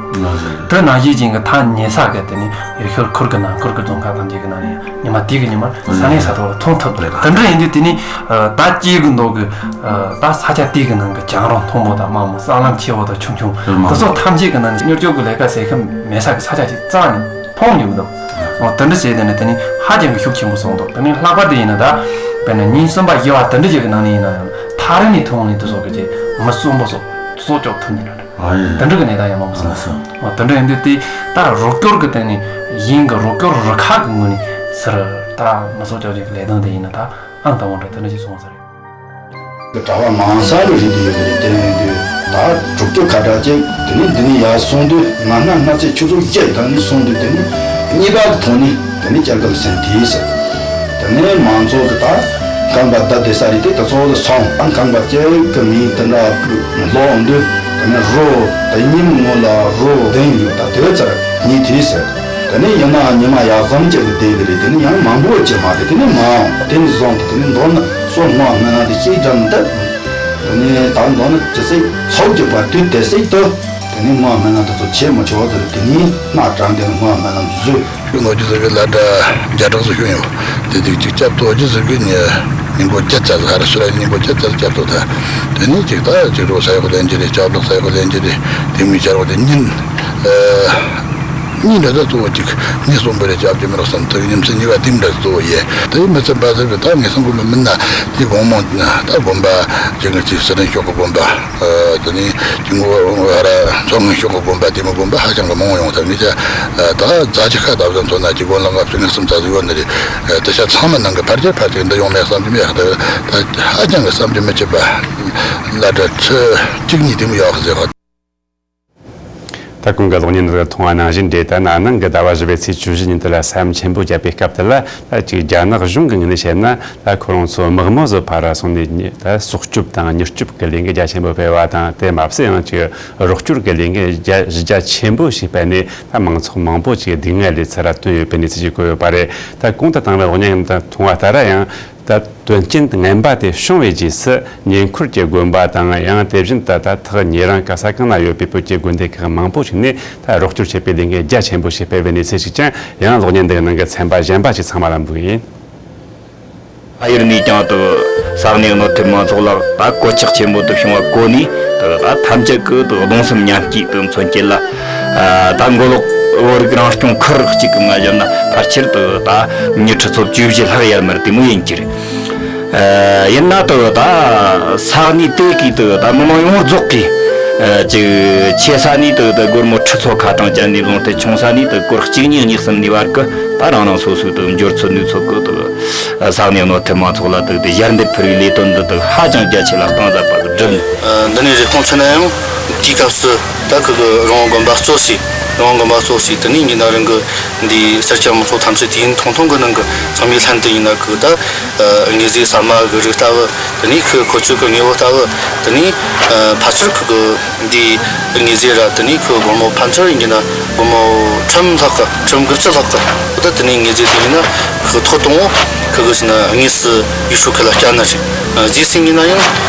དེ་ནང་བཞིན་ཅན་གི་ཐག་ཉེ་ས་གི་དེ་ནས་ཡུལ་ཤུལ་ཁུལ་གི་ནང་ཁུལ་གི་རྫོང་ཁག་ཐམས་ཅད་གི་ནང་ནས་ཡང་ཉི་མ་དེ་གི་ཉི་མར་ས་གནས་ས་ཐོག་ལ་ཐོན་ཐུབ་འདུག་དེ་འདྲ་ཡིན་དུས་དེ་ནས་ད་སྐྱེ་གི་མདོ་གི་ད་ས་ཆ་དེ་གི་ནང་གི་གྱང་རོང་མཐོན་པོ་དང་དམའ་མོ་ས་ལམ་ཆེ་བོ་དང་ཆུང་ཆུང་དེ་ཚོ་ཐམས་ཅད་གི་ནང་མྱུར་སྐྱོབ་གི་ལས་ཀ་ཟེར་མཁན་མེད་ས་གི་ས་ཆ་ཞིག་རྩ་ནས་མཐོང་མྱོང་མི་འདུག་འོ་དེ་འདྲ་བྱས་དེ་ནས་དེ་ནས་ཧ་ཅང་གི་ཤུགས་ཆེན་པོ་སོང་འདུག་དེ་ནས་ལྷག་པར་དུ་ཡིན་ན་ད་དཔེར་ན་ཉིན་གསུམ་པ་བཞི་བ་དེ་འདྲ་ཞིག་གི་ནང་ནས་ཡིན་ན་ཡང་ཐག་རིང་ནས་ཐོན་ནས་དེ་ཚོ་གི་ཅིག་མི་གསོན་པོ་སོགས་དེ་ཚོ་སྐྱོབ་ཐུབ་མི་འདུག་ཨ་ཡེ། དེ་འདྲ་གི་གནས་སྟངས་ཡང་མང་པོ་སོང་། ལགས་སོ། འོ་དེ་འདྲ་ཡིན་དུས་དེ་ད་རོགས་སྐྱོར་གི་སྟེང་ནས་ཡིན་གི་རོགས་སྐྱོར་རུ་ཁག་གི་ངོས་ནས་ཟེར་ད་མི་ཚོགས་བཅོ་བརྒྱད་ཀྱི་ལས་དོན་དེ་ཡིན་ན་ད་ཨང་དང་པོ་འདྲ་དེ་འདྲ་ཞིག་སོང་ཟེར། གྲྭ་པ་མང་ས་ལ་རིགས་དེ་ཡོད་རེད། དེ་ཡིན་དུས་ད་དྲུག་ཅུ་ཁ་གྲངས་ཅིག་དེ་ནས་འདི་ནས་ཡར་སོང་དུས་ང་སྣ་སྣ་ཚེ་ཆུ་ཚོད་བརྒྱད་དང་ནི་སོང་དུས་དེ་ནས་གཉིས་པ་གི་ཐོག་ནས་དེ་ནས་སྐྱེལ་ག་ལ་སེང་དེ་ཟེར། དེ་ནས་མང་ཚོགས་ཀྱི་ད་ཁང་པ་བརྡབས་བསྡད་ས་རེད་དེ་ད་ཚོ་ལ་སོང་ཨང་ཁང་པ་གཅིག་གི་མིང་དེ་འདྲ་ལོག་འདུག་དེ་ནས་རོ་དེ་ཉིན་ངོ་ལ་རོ་བདུན་ཡོད་ད་དེ་ཚར་གཉིས་དེ་ཟེར། དེ་ནས་ཡིན་ན་ཉི་མ་ཡག་ཙམ་གཅིག་གི་དེ་གི་རེད། དེ་ནས་ཡང་མང་པོ་ཅིག་མ་དེ་དེ་ནས་མ་འོང་དེ་ནས་བཟུང་དེ་དེ་ནས་མདོར་ན་སོ་སྔོན་མ་ན་དེ་གཅིག་འགྲམ་འདི་དེ་ནས་ད་མདོར་ན་ཇི་སྲིད་ཚོགས་ཀྱི་བར་དུས་དེ་སྲིད་དུ་དེ་ནས་སྔོན་མ་ན་དེ་ཚོ་བྱེད་མི་ཆོག་དེ་རེད། དེ་ནས་སྣ་དྲངས་དེ་ནས་སྔོན་མ་ན་བཟོས། ཤུགས་ངོ་རྒྱུ་ཟེར་གི་ལ་འདྲ་བརྒྱ་ཕྲག་ཙམ་ཤུགས་ཡོད། དེ་དུས་ཅིག་སྐྱབས་ཐོབ་རྒྱུ་ཟེར་གི་ཉེ་ཉིན་གོ་བརྒྱད་ཙམ་ཧ་ར་སུ་ར་ཉིན་གོ་བརྒྱད་ཙམ་སྐྱབས་ཐོབ་ཐལ། དེ་ནས་ཅིག་ད་ཅིག་རོ་ས་ཡག་པོ་ལེན་གྱི་རེད། སྐྱབས་ལག་ས་ཡག་པོ་ལེན་གྱི་རེད། དེ་མི་བྱར་བ་དེ་ཉིན་ཨ་གཉིས་འདྲ་ད་གཙོ་བོ་ཅིག་ཉིན་གསུམ་པ་རེ་སྐྱབས་ཀྱི་མི་རག་བསམ་ཐུག་ཉིན་མཚན་གཉིས་ཀ་དེ་འདྲ་གཙོ་བོ་ཡེ། དེ་མི་ཚེ་འབའ་ཟེར་བའི་ད་ངེད་ཚང་ཀུན་ལ་མིན་ན་དེ་དགོང་མོ་ད་དགོན་པ་ཅིག་ང་ཅིག་སི་ཏན་ཤོག་གི་དགོན་པ། དེ་ནས་དཀྱིལ་འཁོར་ཧ་ར་མཚོ་སྔོན་ཤོག་གི་དགོན་པ་དེ་མོ་དགོན་པ་ཧ་ཅང་གི་མང་ཡོང་ཐལ། ངེད་ཅག་ད་རྫ་ཆུ་ཁ་ད་བཟོ་མཚོན་ན་ཅིག་དགོན་ལ་ལྔ་བཅུ་ང་གསུམ་ཙམ་ཟིག་ཡོད་ནི་རེད། དེ་ཤ་ཚང་མ་ནང་གི་ཕལ་ཆེར་ཕལ་ཆེར་འདི་ཡོང་མེད་བསམ་གྱི་མེད། ད་ཧ་ཅང་གི་བསམ་གྱི་མི་ཁྱབ་པ་ལ་འདྲ་ཚོད་གཅིག་གཉིས་དེ་མོ་ཡོད་ཟེར་བ། ད་གོང་གི་གློག་བརྙན་འདི་མཐོང་བ་ནང་བཞིན་རེད། ད་ན་ནིང་གི་ཟླ་བ་བཞི་པའི་ཚེས་བཅུ་བཞི་ཉིན་དེ་ལ་ས་ཡོམ་ཆེན་པོ་བརྒྱབ་པའི་སྐབས་དེ་ལ་ད་ཅིག་རྒྱ་ནག་གཞུང་གི་ངོས་ནས་བཤད་ན། ད་ཁོ་རང་ཚོ་དམག་མི་ཚོ་ཕར་སོང་ནས་ཉི་ད་སྲོག་སྐྱོབ་དང་མྱུར་སྐྱོབ་ཀྱི་ལས་འགུལ་རྒྱ་ཆེན་པོ་སྤེལ་བ་དང་། དེ་མ་ཟད་ཡང་ཅིག་རོགས་སྐྱོར་གྱི་ལས་འགུལ་རྒྱ་གཞི་རྒྱ་ཆེན་པོ་ཞིག་སྤེལ་ནས། ད་མང་ཚོགས་མང་པོ་ཅིག་སྡུག་བསྔལ་ལས་ཚུར་ར་བཏོན་ཡོད་པའི་གནས་ཚུལ་ཞིག་བཀོད་ཡོད་པ་རེད། ད་གོང་དུ་བཏང་བའི་གློག་བརྙན་དང་མཐོང་བ་ལྟར་ཡང་། ད་དོན་རྐྱེན་ངན་པ་དེ་བྱུང་བའི་རྗེས་སུ་ཉེ་འཁོར་གྱི་དགོན་པ་དང་། ཡང་དེ་བཞིན་དུ་ད་ཐག་ཉེ་རིང་གི་ས་གང་ན་ཡོད་པའི་བོད་ཀྱི་དགོན་སྡེ་ཁག་མང་པོ་ཞིག་ནས་ད་རོགས་སྐྱོར་བྱེད་པའི་ལས་འགུལ་རྒྱ་ཆེན་པོ་ཞིག་སྤེལ་བའི་གནས་ཚུལ་ཞིག་ཀྱང་ཡང་གློག་བརྙན་འདིའི་ནང་གི་ཚན་པ་གཞན་པ་ཞིག་ཚང་མ་ལ་འབུལ་ཡིན། ཨ་ཡུར་ནས་ཀྱང་དུ་ས་གནས་གནོད་ཐེབས་མང་ཚོགས་ལ་ད་གོད་ཆག་ཆེན་པོ་དུ་བྱུང་བ་གོ་ནས། དུ་ད་ཐམས་ཅད་ཀྱི་དུ་གདུང་སེམས་མཉམ་སྐྱེད་དུ་མཚོན་བྱེད་ལ། ད་མགོ་ལོག་བོད་རིགས་རང་སྐྱོང་ཁུལ་གཅིག་གི་ང་བཞིན་ན་ཕལ་ཆེར་དུ་ད་མི་ཁྲི་ཚོ་བཅུ་བཞི་ལྷག་ཡར་མར་དེ་མོ་ཡིན་གྱི་རེད། ཡིན་ན་དུ་ད་ས་གནས་དེ་གའི་དུ་ད་མི་མང་ཡོངས་རྫོགས་ཀྱིས་ཅིག་ཆེ་ས་ནས་དུ་ད་སྒོར་མོ་ཁྲི་ཚོ་ཁ་གྲངས་ཅན་ནས་བཟུང་སྟེ་ཆུང་ས་ནས་དུ་སྒོར་གཅིག་གཉིས་གཉིས་གསུམ་ནས་བར་གི་ད་རང་རང་སོ་སོའི་དུ་འབྱོར་ཚོད་ནུས་ཚོད་ཀྱི་དུ་ས་གནས་གནོད་ཐེབས་མང་ཚོགས་ལ་དུ་དེ་ཞལ་འདེབས་ཕུལ་བའི་ལས་དོན་འདི་དུ་ཧ་ཅང་རྒྱ་ཆེ་ལ་གཏིང་ཟབ་པ་དུ་བསྒྲུབས་ནས། འདི་ནས་རེ་སྐོང་ཚུད་ན་ཡང་དེའི་སྐབས་སུ་ད་ཁུ་གི་རང་དགོན་པ་གཙོ་སའི་ རང་གི་མ་གཙོ་ཞིག་དེ་ནས་ཡིན་ན་རང་གི་འདི་སེར་སྐྱ་མང་ཚོགས་ཐམས་ཅད་དུས་ཡུན་ཐུང་ཐུང་གི་ནང་གི་ཚང་མའི་ལྷན་དུ་ཡིན་ན་ཁོ་ད་དངོས་རྫས་ཟ་མ་གི་རིགས་ལྟ་བུ། དེ་ནས་ཁོ་ཁོ་ཚོ་གི་དངོས་པོ་ལྟ་བུ། དེ་ནས་ཕལ་ཆེར་ཁོ་གི་འདི་དངོས་རྫས་ར། དེ་ནས་ཁོ་སྒོར་མོ་ཕལ་ཆེར་ཡིན་ན་སྒོར་མོ་ཁྲིམས་ལྷག་གི་ཁྲིམས་དགུ་བཅུ་ལྷག་གི། ད་དེ་ནས་དངོས་རྫས་དེ་ཡིན་ན་ཁོ་ཐོག་དང་པོ་ཁོ་གི་ཟིན་ན་དངོས་སུ་ཡུལ་ཤུལ་ཁོ་ལ་བསྐྱལ་ནི་རེད། རྗེས་སུ་ཡིན་ན་ཡང་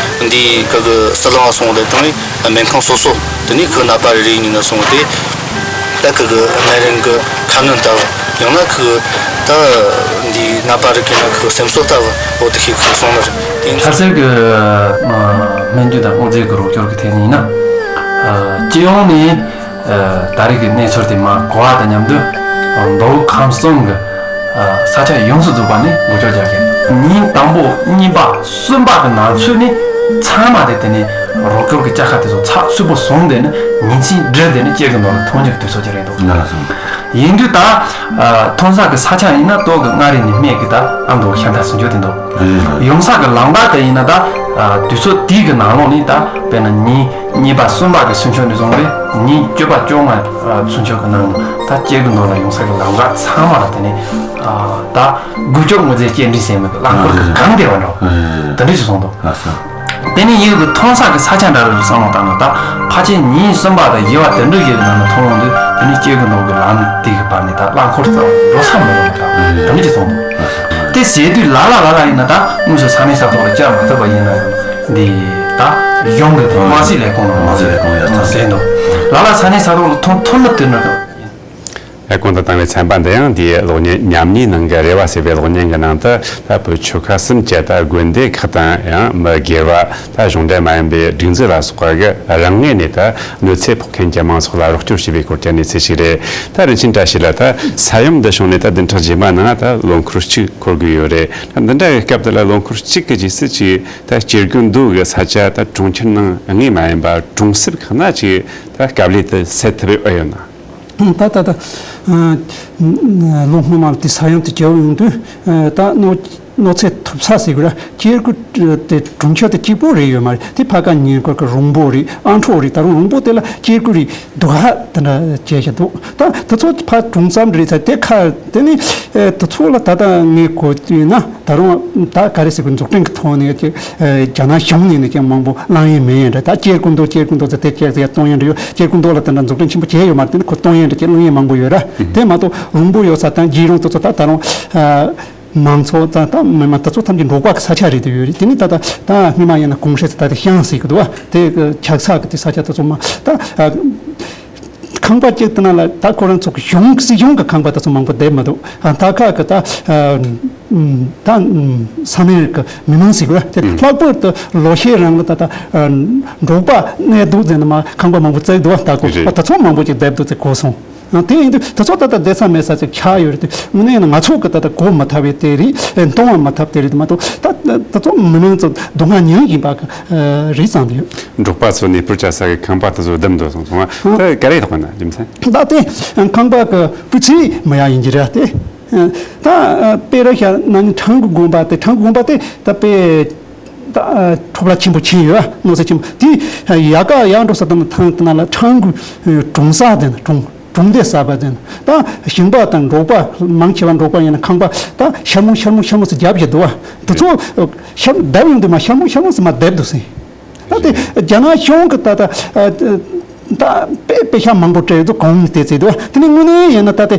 འདི་ཁོ་གི་ཟི་ལིང་སོང་དེ་དང་། སྨན་ཁང་སོ་སོ། དེ་ནས་ཁོ་ནད་པ་རེ་རེ་ཡིན་ན་སོང་སྟེ། ད་ཁོ་གི་སྨན་རིན་གི་ཁ་སྣོན་ལྟ་བུ། ཡང་ན་ཁོ་ད་འདི་ནད་པ་རེ་གི་ན་ཁོ་སེམས་གསོ་ལྟ་བུ། འོ་དེ་ཤེས་ཁོ་སོང་ནི་རེད། དེ་ཚ་སེར་གི་སྨན་བཅོས་དང་དངོས་རྫས་ཀྱི་རོགས་སྐྱོར་གྱི་ཐད་ནས་ཡིན་ན། སྤྱི་ཡོངས་ནས་ད་རེས་ཀྱི་གནས་ཚུལ་དེ་མར་གོ་བ་དང་མཉམ་དུ། མདོ་དབུས་ཁམས་གསུམ་གྱི་ས་ཆ་ཡོངས་སུ་རྫོགས་པ་ནས་འགུལ་སྐྱོད་རྒྱག་གི། ཉིན་དང་པོ་གཉིས་པ་གསུམ་པ་གི་ནང་ཚུད་ནས་ཚང་མ་དེ་དེ་ནས་རོགས་སྐྱོར་གྱི་ལྕགས་ཁ་དེ་ཚོ་ཚགས་ཚུད་པོ་བཟུང་། དེ་ནས་ཉིན་མཚན་བསྒྲིལ། དེ་ནས་སྐྱེ་གི་ནོར་ལ་ཐོན་རྒྱུ་དུས་ཚོད་ཅིག་རེད་འདུག་ང་ལ་སོང་། ཡིན་དུས་ད་ཐོན་ས་གི་ས་ཆ་ཡིན་ན་ཏོག་གི་སྔ་རེ་ནས་སྨད་གི་ད་ཨ་མདོ་ཤ་མདའ་ཟིན་རྒྱུ་དེ་འདུག་ཡོང་ས་གི་ལམ་བར་དེ་ཡིན་ན་ད་དུས་ཚོད་དེའི་གི་ནང་ལོགས་ནས་ད་དཔེར་ན་ཉིན་གཉིས་པ་གསུམ་པ་གི་ཚུན་ཆོད་ནས་བཟུང་བའི་ཉིན་བཅུ་པ་བཅོ་ལྔ་ཚུན་ཆོད་གི་ནང་ད་སྐྱེ་གི་ནོར་ལ་ཡོང་ས་གི་ལམ་བར་ཚང་མ་ལ་དེ་ནས་ད་འགུལ་སྐྱོད་དངོས་རྫས་སྐྱེལ་འདྲེན་ཟེར་མི་གི་རླངས་འཁོར་གི་སྒང་དེ་བ་འགྲོ། དེ་འདྲ་ཞིག་སོང་འདུག་དེ་ནས་ཡིན་གི་ཐོན་ས་གི་ས་ཆ་འདྲ་རེ་བསམ་བློ་བཏང་ན། ད་ཕལ་ཆེར་ཉིན་གསུམ་པ་དང་བཞི་བ་དེ་འདྲ་ཡོད་ནང་ན་ཐོན་ཡོང་དུས། དེ་ནས་སྐྱེ་གི་ནོར་གི་ལམ་དེ་གི་བར་ནས་ད་རླངས་འཁོར་རྩ་བ་འགྲོ་ས་མི་འདུག་ད་དེ་འདྲ་ཞིག་སོང་འདུག་དེ་ཟེར་དུས་ལ་ལ་ལ་ལ་ཡིན་ན་ད་དངོས་སུ་ས་གནས་ས་ཐོག་ལ་བཅར་མ་ཐུབ་པ་ཡིན་ན་ཡང་འདི་ད་གཞུང་གི་དམངས་སྲིད་ལས་ཁུངས་ནང་དམངས་སྲིད་ལས་ཁུངས་ཡོད་ཟེར་འདུག་ལ་ལ་ས་གནས་ས་ཐོག་ལ་ཐོན་ཐོན་ནི་དེ་ནི། ཨེ། གོང་དུ་བཏང་བའི་ཚན་པ་འདི་ཡང་དེའི་གློག་བརྙན་ཉམས་ལེན་ནང་གི་རེ་བ་ཟེར་བའི་གློག་བརྙན་གྱི་ནང་དུ། ད་བོད་ཆོལ་ཁ་གསུམ་གྱི་ད་དགོན་སྡེ་ཁག་དང་ཡང་མི་སྒེར་བ། ད་གཞུང་འབྲེལ་མ་ཡིན་པའི་སྒྲིག་འཛུགས་ལ་སོགས་པ་གི་རང་ངོས་ནས་ད་གནོད་འཚེ་ཕོག་མཁན་གྱི་མང་ཚོགས་ལ་རོགས་སྐྱོར་བྱེད་པའི་སྐོར་གྱི་གནས་ཚུལ་ཞིག་རེད། ད་རིན་ཆེན་བཀྲ་ཤིས་ལགས། ད་ས་ཡོམ་འདི་བྱུང་ནས་ད་བདུན་ཕྲག་རྗེས་མ་ནང་ད་ལོ་འཁོར་གཅིག་འཁོར་གི་ཡོད་རེད། ད་འདི་འདྲ་གི་སྐབས་དེ་ལ་ལོ་འཁོར་གཅིག་གི་རྗེས་སུ་ཅིག་ད་སྐྱེ་རྒུ་མདོ་གི་ས་ཆ་ད་གྲོང་ཁྱེར་ནང་ངོས་མ་ཡིན་པ་གྲོང་གསེབ་ཁག་ན་ཅིག་ད་དཀའ་ལས་དེ་སེལ་ཐུབ་ཡོད་ན། ད་ད་ད། ལོ་སྔོན་མ་ལ་དེ་ས་ཡོམ་དེ་གྱུར་ཡོང་དུས། ད་གནོད་གནོད་འཚེ་ཐེབས་ས་ཟེར་དགོས་ར། སྐྱེ་རྒུ་དེ་གྲོང་ཁྱེར་དེ་གཅིག་པོ་རེད་ཡོད་མ་རེད། དེ་ཕ་ག་ཉེ་འཁོར་གི་རོང་པོ་རེད། ཨ་འཕྲོག་རེད། ད་རུང་རོང་པོ་དེ་ལ་སྐྱེ་རྒུ་རེད། སྡུག་ཧ་དེ་འདྲ་བྱས་ཤག་འདུག་ད་དེ་ཚོ་ཕ་གྲོང་ཚབ་རེད་ས་དེ་ཁ་དེ་ནི་དེ་ཚོ་ལ་ད་ལྟ་ངས་གོ་དུས་ན། ད་རུང་ད་ག་རེ་ཟེར་དགོས། འཛུགས་སྐྲུན་གྱི་ཐོག་ནས་ཀྱི་རྒྱ་ནག་གཞུང་ནས་ནས་ཀྱི་མང་པོ་བླངས་ཡས་མེད་ཡས་འདྲ། ད་སྐྱེ་རྒུ་མདོ་སྐྱེ་རྒུ་མདོ་ཟེར་དེ་སྐྱེ་ཟེར་གཏོང་ཡས་འདྲ་ཡོད། སྐྱེ་རྒུ་མདོ་ལ་དེ་འདྲ་འཛུགས་སྐྲུན་ཆེན་པོ་བྱས་ཡོད་མ་རེད། དེ་ནི་ཁོ་གཏོང་ཡས་འདྲ་ཀྱི་བླངས་ཡས་མང་པོ་ཡོད་ར། དེ་མ་གཏོགས་རོང་པོ་ཡོད་ས་དང་རྒྱལ་རོང་དེ་ཚོ་ད་ད་རུང་མང་ཚོགས་ད་ད་མི་མང་དེ་ཚོ་ཐམས་ཅད་འབྲོག་པ་གི་ས་ཆ་རེད་དུ་ཡོད་རེད། དེ་ནི་ད་ད་ད་སྔོན་མ་ཡིན་ན་གོང་ཧྲེ་ཟེར་ད་དེ་ཤང་ཟེར་གི་འདུག་བ། དེ་གི་ཆགས་ས་གི་དེ་ས་ཆ་དེ་ཚོ་མ་ད། ཁང་པ་གཅིག་དེ་ནང་ལ་ད་ཁོ་རང་ཚོ་གི་གཞུང་སྲིད་གཞུང་གི་ཁང་པ་དེ་ཚོ་མང་པོ་བསྡད་མི་འདུག་ད་ཁ་གི་ད་ད་ས་གནས་གི་མི་མང་ཟེར་དགོས་ར། དེ་ལྷག་པར་དུ་ལོ་ཤས་རིང་ལ་ད་ད་འབྲོག་པ་གནས་འདུག་ཟེར་ནས་མ་ཁང་པ་མང་པོ་བརྩིགས་འདུག་ད་ཁོ་རེད། ད་ཚོ་མང་པོ་ཅིག་བསྡད་འདུག་ཟེར་གོ་སོང་། དེ་ཡིན་དུས་དེ་ཚོ་ད་ལྟ་བསྡད་ས་མེད་ས་ཅིག་ཆགས་ཡོད་རེད། དེ་དངོས་གནས་ཡིན་ན་ང་ཚོ་གི་ད་ལྟ་གོ་མ་ཐུབ་པའི་དེ་རེད། མཐོང་བ་མ་ཐུབ་དེ་རེད་མ་གཏོགས། ད་ད་ཚོ་མི་མང་ཚོ་སྡུག་བསྔལ་མྱངས་བཞིན་པ་གི་རེད་བསམ་གྱི་ཡོད། འབྲོག་པ་ཚོ་གནས་སྤོར་བྱ་ས་གི་ཁང་པ་དེ་ཚོ་བསྡམས་འདུག་སོང་སོང་ང་། ད་ག་རེ་ཐོག་ན་རྒྱུ་མཚན། ད་དེ་ཁང་པ་གི་སྤུས་ཚད་མི་ཡག་ཡིན་གྱི་རེད་དེ། ད་དཔེ་ར་ཤ་ན་ནི་ཁྲང་གི་དགོན་པ་དེ། ཁྲང་གི་དགོན་པ་དེ་ད་དཔེ་ད་ཁྲོམ་ར་ཆེན་པོ་ཆེན་ཡོད། གནམ་ས་ཆེན་པོ་དེ་ཡག་ག་ཡག་འགྲོ་ས་དང་ཐང་དེ་ན་ལ་ཁྲང་གི་གྲོང་གསར་དེ་ན་གྲོང་གྲོང་སྡེ་གསར་པ་དེ་ན་ད་ཞིང་པ་དང་འབྲོག་པ་མང་ཆེ་བ་འབྲོག་པ་ཡིན་ན་ཁང་པ་ད་ཤར་མོ་ཤར་མོ་ཤར་མོ་སུ་རྒྱབ་བཞག་འདུག་བ། དེ་ཚོ་ཤར་བསྡད་ཡོང་དུས་མ་ཤར་མོ་ཤར་མོ་སུ་མ་བསྡད་འདུག་ཟིན། ད་དེ་རྒྱ་ནག་གཞུང་གི་ད་ད་ད་དཔེ་དཔེ་ཤག་མང་པོ་སྤྲད་འདུག་གོང་དེ་ཚེ་འདུག་བ། དེ་ནི་དངོས་གནས་ཡིན་ན་ད་དེ་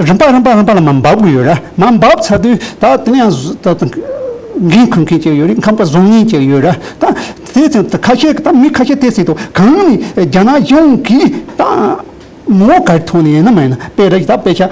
རིམ་པ་རིམ་པ་རིམ་པ་ལ་མ་འབབ་གི་ཡོད་ར། མ་འབབ་ཚར་དུས་ད་དེ་ནི་ཡང་ད་ད་འགན་འཁུར་མཁན་ཅིག་ཡོད་རེད། ཁང་པ་བཟོ་མཁན་ཅིག་ཡོད་ར། ད་དེ་ཚེ་ད་ཁ་ཤས་ད་མི་ཁ་ཤས་དེ་ཚེ་འདུག་གང་ནི་རྒྱ་ནག་གཞུང་གིས་ད། ངོ་གར་ཐོག་ནས་ཡིན་ན་མ་ཡིན་ན་དཔེ་ར་ཞིག་ད་དཔེ་ཤག་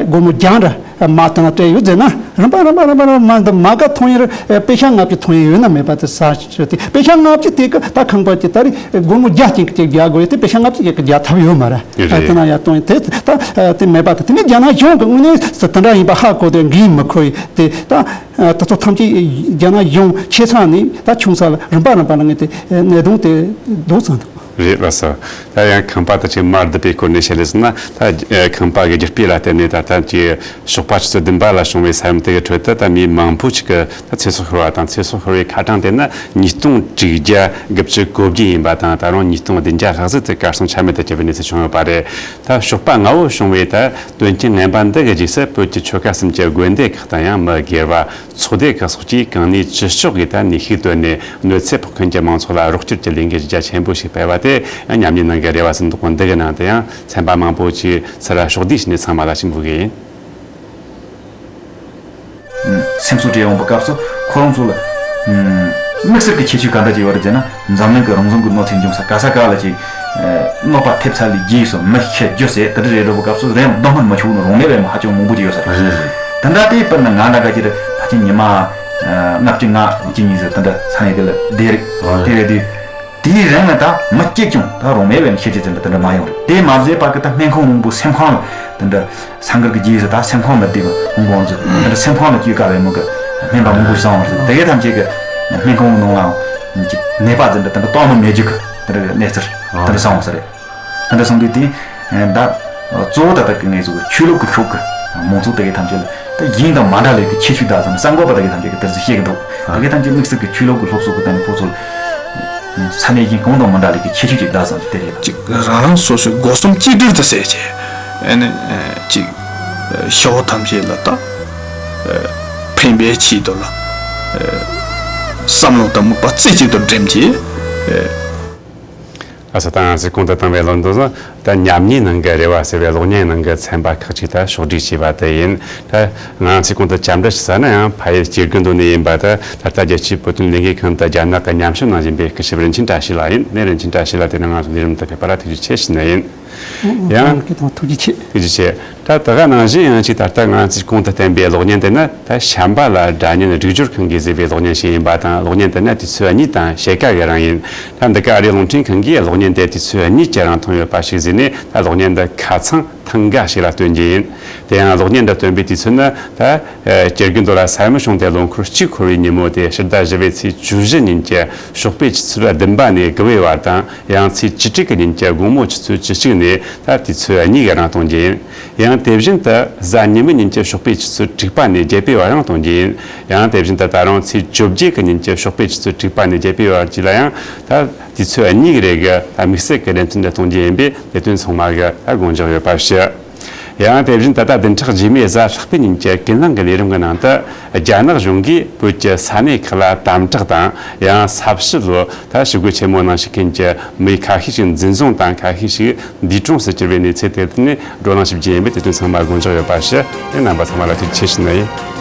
སྒོར་མོ་བརྒྱ་འདྲ་མ་བཏང་ན་སྤྲད་ཡོད་ཟེར་ན། རིམ་པ་རིམ་པ་རིམ་པ་རིམ་པ་མ་འདི་མ་ག་ཐོན་ཡོད་ར། དཔེ་ཤག་ལྔ་བཅུ་ཐོན་ཡོད་ན་མེད་པ་དེ་ས་ཞོ་དེ་དཔེ་ཤག་ལྔ་བཅུ་དེ་གི་ད་ཁང་པ་དེ་ད་རེས་སྒོར་མོ་བརྒྱ་ཅན་གི་ཅིག་རྒྱག་དགོས་ཡོད་དེ། དཔེ་ཤག་ལྔ་བཅུ་ཅིག་གི་རྒྱག་ཐབས་ཡོད་མ་ར། རེད། དེ་ན་ཡ་གཏོང་ཡོད་དེ་ད་དེ་མེད་པ་དེ། དེ་ནས་རྒྱ་ནག་གཞུང་གི་དངོས་གནས་སུ་དེ་འདྲ་ཡིན་པ་ཧ་གོ་དེ་འགན་མི་ཁུར་ཡོད་དེ། ད་དེ་ཚོ་ཐམས་ཅད་རྒྱ་ནག་གཞུང་ཆེ་ས་ནས་ད་ཆུང་ས་ལ་རིམ་པ་རིམ་པ་ལ་ངས་དེ་གནད་དོན་དེ་འདུག་ཙང་འདུག་རེད་ལགས་སོ། ད་ཡང་ཁང་པ་དང་ཅིག་མར་བསྡུ་བའི་སྐོར་ནས་བཤད་ལེ་ཟེར་ན། ད་ཁང་པ་གི་རྒྱུ་སྤུས་ལ་བརྟེན་ནས་ད་ལྟ་ཅིག་ཞོགས་པ་ཆུ་ཚོད་བདུན་པ་ལ་བྱུང་བའི་ས་ཡོམ་དེ་གི་ཁྲོད་དུ་ད་མི་མང་པོ་ཅིག་གི་ད་ཚེ་སྲོག་ཤོར་བ་དང་། ཚེ་སྲོག་ཤོར་བའི་ཁ་གྲངས་དེ་ནི་ཉིས་སྟོང་དྲུག་བརྒྱ་དགུ་བཅུ་གོ་བརྒྱད་ཡིན་པ་དང་། ད་རུང་ཉིས་སྟོང་བདུན་བརྒྱ་ལྷག་ཙམ་དེ་གར་སོང་ཆ་མེད་དུ་གྱུར་བའི་གནས་ཚུལ་བྱུང་ཡོད་པ་རེད། ད་ཞོགས་པ་སྔ་བོ་བྱུང་བའི་ད་དོན་རྐྱེན་ངན་པ་འདི་གི་རྗེས་སུ་བོད་ཀྱི་ཆོལ་ཁ་གསུམ་གྱི་དགོན་སྡེ་ཁག་དང་ཡང་མི་སྒེར་བ། ཚོགས་སྡེ་ཁག་སོགས་ཀྱིས་གང་ནུས་ཅི་ལྕོགས་ཀྱིས་ད་ནུས་ཤུགས་བཏོན་ནས་གནོད་འཚེ་ཕོག་མཁན་གྱི་མང་ཚོགས་ལ་རོགས་སྐྱོར་གྱི་ལས་འགུལ་ཞིག་རྒྱ་ཆེན་པོ་ཞིག་སྤེལ་བ་དེ་ཉམས་ཉེས་ནང་གི་རེ་བ་ཟིན་འདུག་གོ། འདི་གི་ནང་དུ་ཡང་ཚན་པ་མང་པོ་ཅིག་ཚུར་ཕྱོགས་བསྡུས་བྱས་ནས་ཚང་མ་ལ་ཞིག་འབུལ་གི་ཡིན། སེམས་གསོ་སྤྲད་ཡོང་བའི་སྐབས་སུ་ཁོ་རང་ཚོ་ལ་དམིགས་བསལ་གྱི་ཁྱད་ཆོས་ག་འདྲ་ཅིག་ཡོད་རེད་ཟེར་ན། འཛམ་གླིང་གི་རང་བྱུང་གི་གནོད་འཚེ་འབྱུང་ས་ག་ས་ག་ལ་ཅིག་གནོད་པ་ཐེབས་ཚར་ལས་རྗེས་སུ་མི་ཤི་རྒྱུ་ཟེར་དེ་འདྲ་རེད་འགྲོ་བའི་སྐབས་སུ་རེད་ཡང་སྡོད་སྨོན་མི་ཆོག་ནི་རང་གནས་པའི་མི་ཧ་ཅང་མང་པོ་ཅིག་ཡོད་ས་རེད། རེད་རེད། དེ་འདྲ་དེ་དཔེར་ན་ང་འདྲ་ག་ཅིག་རེད། ཕལ་ཆེར་ཉི་མ་ལྔ་བཅུ་ང་བཅུ་གཉིས་ཟེར་དེ་འདྲ་ས་གནས་དེ་ལ་བསྡད་རེད། ཨོ་དེ་རེད་དུས་དེའི་རིང་ལ་ད་མི་གཅིག་ཀྱང་ད་རང་གནས་པའི་མི་ཤི་རྒྱུ་ཟེར་འདྲ་དེ་འདྲ་མ་ཡོང་རེད། དེ་མ་ཟད་པ་གི་ད་སྨན་ཁང་མང་པོ་སེམས་ཁང་ལ་དེ་འདྲ། ས་འགུལ་གྱི་རྗེས་སུ་ད་སེམས་ཁོང་ལ་བསྡད་པ་འོང་གོང་ཚོ་དེ་འདྲ་སེམས་ཁོང་ལ་སྐྱོད་དཀའ་བའི་མི་གི་སྨན་པ་མང་པོ་ཞིག་བཟང་བ་རེད། དེ་གའི་ཐམས་ཅད་ཀྱི་སྨན་ཁང་ནང་ལའང་ཅིག་ནད་པ་དེ་འདྲ་དེ་འདྲ་གཏོང་མི་མེད་རྒྱུ་གི་དེ་འདྲ་གི་གནས་ཚུལ་དེ་འདྲ་བཟང་བ་ས་རེད། དེ་འདྲ་སོང་དུས་དེ་ད་གཙོ་བོ་ད་ལྟ་གི་ངེད་ཚོ་གི་ཆོས་ལུགས་ཀྱི་ཕྱོགས་ཀྱི་མང་ཚོགས་དེ་གའི་ཐམས་ཅད་ལ་ད་གཞན་དང་མ་འདྲ་ལས་ཀྱི་ཁྱད་ཆོས་ད་ཙམ་གསར་འགོད་པ་དེ་གའི་ཐམས་ཅད་ཀྱི་དེ་ཚོ་བཤད་གི་འདུག་དེ་གའི་ཐམས་ཅད་དམིགས་བསལ་གྱི་ཆོས་ལུགས་ཀྱི་སློབ་གསོ་གི་སྟེང་ནས་ཁོ་ཚོ་ལ་ས་གནས་གཞན་གང་དང་མ་འདྲ་ལས་ཀྱི་ཁྱད་ཆོས་ཅིག་ད་ཙམ་ཅིག་དེ་རེད། ཅིག་རང་རང་སོ་སོའི་སྒོ་གསུམ་གཅིག་སྒྲིལ་དུ་ཟེར་བྱས། ཨ་ནི་ཅིག་ཤོག་ཐམས་ཅད་ལ་ད་ཕན་པའི་ཆེད་དུ་ལ་བསམ་བློ་དང་དམིགས་པ་རྩེ་གཅིག་ཏུ་བསྒྲིམས་ཀྱིས། ཨ་ས་དང་ཨ་སི་གོང་དུ་བཏང་བའི་ལོ་འདི་ཚོ་ད་ཉམས་ཉེས་ནང་གི་རེ་བ་ཟེར་བའི་གློག་བརྙན་ནང་གི་ཚན་པ་ཁག་ཅིག་ད་ཕྱོགས་སྒྲིག་བྱས་པ་དེ་ཡིན། ད་ང་ཚོས་གོང་དུ་བཅར་འདྲི་ཞུ་ས་ནི་ཡང་ཕ་ཡུལ་སྐྱེ་རྒུ་མདོ་ནས་ཡིན་པ། ད་ད་ལྟ་རྒྱལ་སྤྱིའི་བོད་དོན་ལས་འགུལ་ཁང་དུ་རྒྱ་ནག་གི་ཉམས་ཞིབ་གནང་བཞིན་པའི་སྐུ་ཞབས་རིན་ཆེན་བཀྲ་ཤིས་ལགས་ཡིན། ནས་རིན་ཆེན་བཀྲ་ཤིས་ལགས་དེ་ནི་ང་ཚོ་ལས་རིམ་དུ་ཕེབས་པ་ལ་ཐུགས་རྗེ་ཆེ་ཞུ་ནི་ཡིན། ཡང་། ཐུགས་རྗེ་ཆེ། ཐུགས་རྗེ་ཆེ། ད་དེ་ག་ནང་བཞིན་ཡང་ཅིག་ད་ལྟ་ང་ཚོས་གོང་དུ་བསྟན་པའི་གློག་བརྙན་དེ་ནི་ད་བྱམས་པ་ལ་སྒྲ་སྙན་སྒྲིག་སྦྱོར་ཁང་གིས་བཟོས་པའི་གློག་བརྙན་ཞིག་ཡིན་པ་དང་། གློག་བརྙན་དེ་ནི་དུས་ཚོད་གཉིས་དང་ཕྱེད་ཀ་གི་རིང་ཡིན། ད་འདི་ག་ཨ་རིའི་རླུང་འཕྲིན་ཁང་གིས་གློག་བརྙན་དེ་དུས་ཚོད་གཉིས་ཀྱི་རིང་ཐོན་ཡོད་པ་ཞིག་བཟོས་ནས། ད་གློག་བརྙན་འདི་ཁ་ཚང་ཐེངས་འགའ་ཞིག་ལ་སྟོན་རྒྱུ་ཡིན། དེ་ཡང་གློག་བརྙན་འདི་སྟོན་པའི་དུས་ཚོད་ནི་ད་སྐྱེ་རྒུ་མདོ་ལ་ས་ཡོམ་བྱུང་སྟེ་ལོ་འཁོར་གཅིག་འཁོར་བའི་ཉིན་མོ་སྟེ། ཕྱི་ཟླ་བཞི་པའི་ཚེས་བཅུ་བཞི་ཉིན་གྱི་ཞོགས་པའི་ཆུ་ཚོད་བདུན་པ་ནས་དགུ་པའི་བར་དང་། ཡང་ཚེས་བཅུ་དྲུག་གི་ཉིན་གྱི་དགོང་མོ་ཆུ་ཚོད་བཅུ་གཅིག་ནས་ད་དུས་ཚོད་གཉིས་ཀྱི་རིང་གཏོང་རྒྱུ་ཡིན། ཡང་དེ་བཞིན་དུ་གཟའ་ཉི་མའི་ཉིན་གྱི་ཞོགས་པའི་ཆུ་ཚོད་དྲུག་པ་ནས་བརྒྱད་པའི་བར་ཡང་གཏོང་རྒྱུ་ཡིན། ཡང་དེ་བཞིན་དུ་ད་རུང་ཚེས་བཅོ་བརྒྱད་ཀྱི་ཉིན་གྱི་ཞོགས་པའི་ཆུ་ཚོད་དྲུག་པ་ནས་བརྒྱད་པའི་བར་གཅིག་ལ་ཡང་ད་དུས་ཚོད་གཉིས་ཀྱི་རིང་གི་ད་དམིགས་བསལ་གྱི་ལེ་ཚན་འདི་གཏོང་རྒྱུ་ཡིན་པས། དེ་དོན་ཚང་མ་གི་ད་དགོངས་འཇགས་ཡོད་པ་ཞུ། ཡང་དེ་བཞིན་ད་ལྟ་བདུན་ཕྲག་རྗེས་མའི་གཟའ་ལྷག་པའི་ཉིན་གྱི་ཀུན་གླེང་གི་ལས་རིམ་གྱི་ནང་དུ། རྒྱ་ནག་གཞུང་གིས་བོད་ཀྱི་ས་གནས་ཁག་ལ་དམ་དྲག་དང་། ཡང་ས་བྱི་ལོ་ད་ཞི་རྒོལ་ཆེན་མོ་གནང་བཞིན་མཁན་གྱི་མི་ཁ་ཤས་ཤིག་འཛིན་བཟུང་དང་། ཁ་ཤས་ཤིག་འདས་གྲོངས་སུ་གྱུར་བའི་གནས་ཚུལ་དེ་ནི་བགྲོ་གླེང་ཞིབ་རྒྱས་ཡིན་པས། དེ་དོན་ཚང་མ་དགོངས་འཇགས་ཡོད་པ་ཞུ། དེ་རྣམ་པ་ཚང་མ་ལ་ཐུགས་རྗེ་ཆེ་ཞུ་ནི་ཡིན།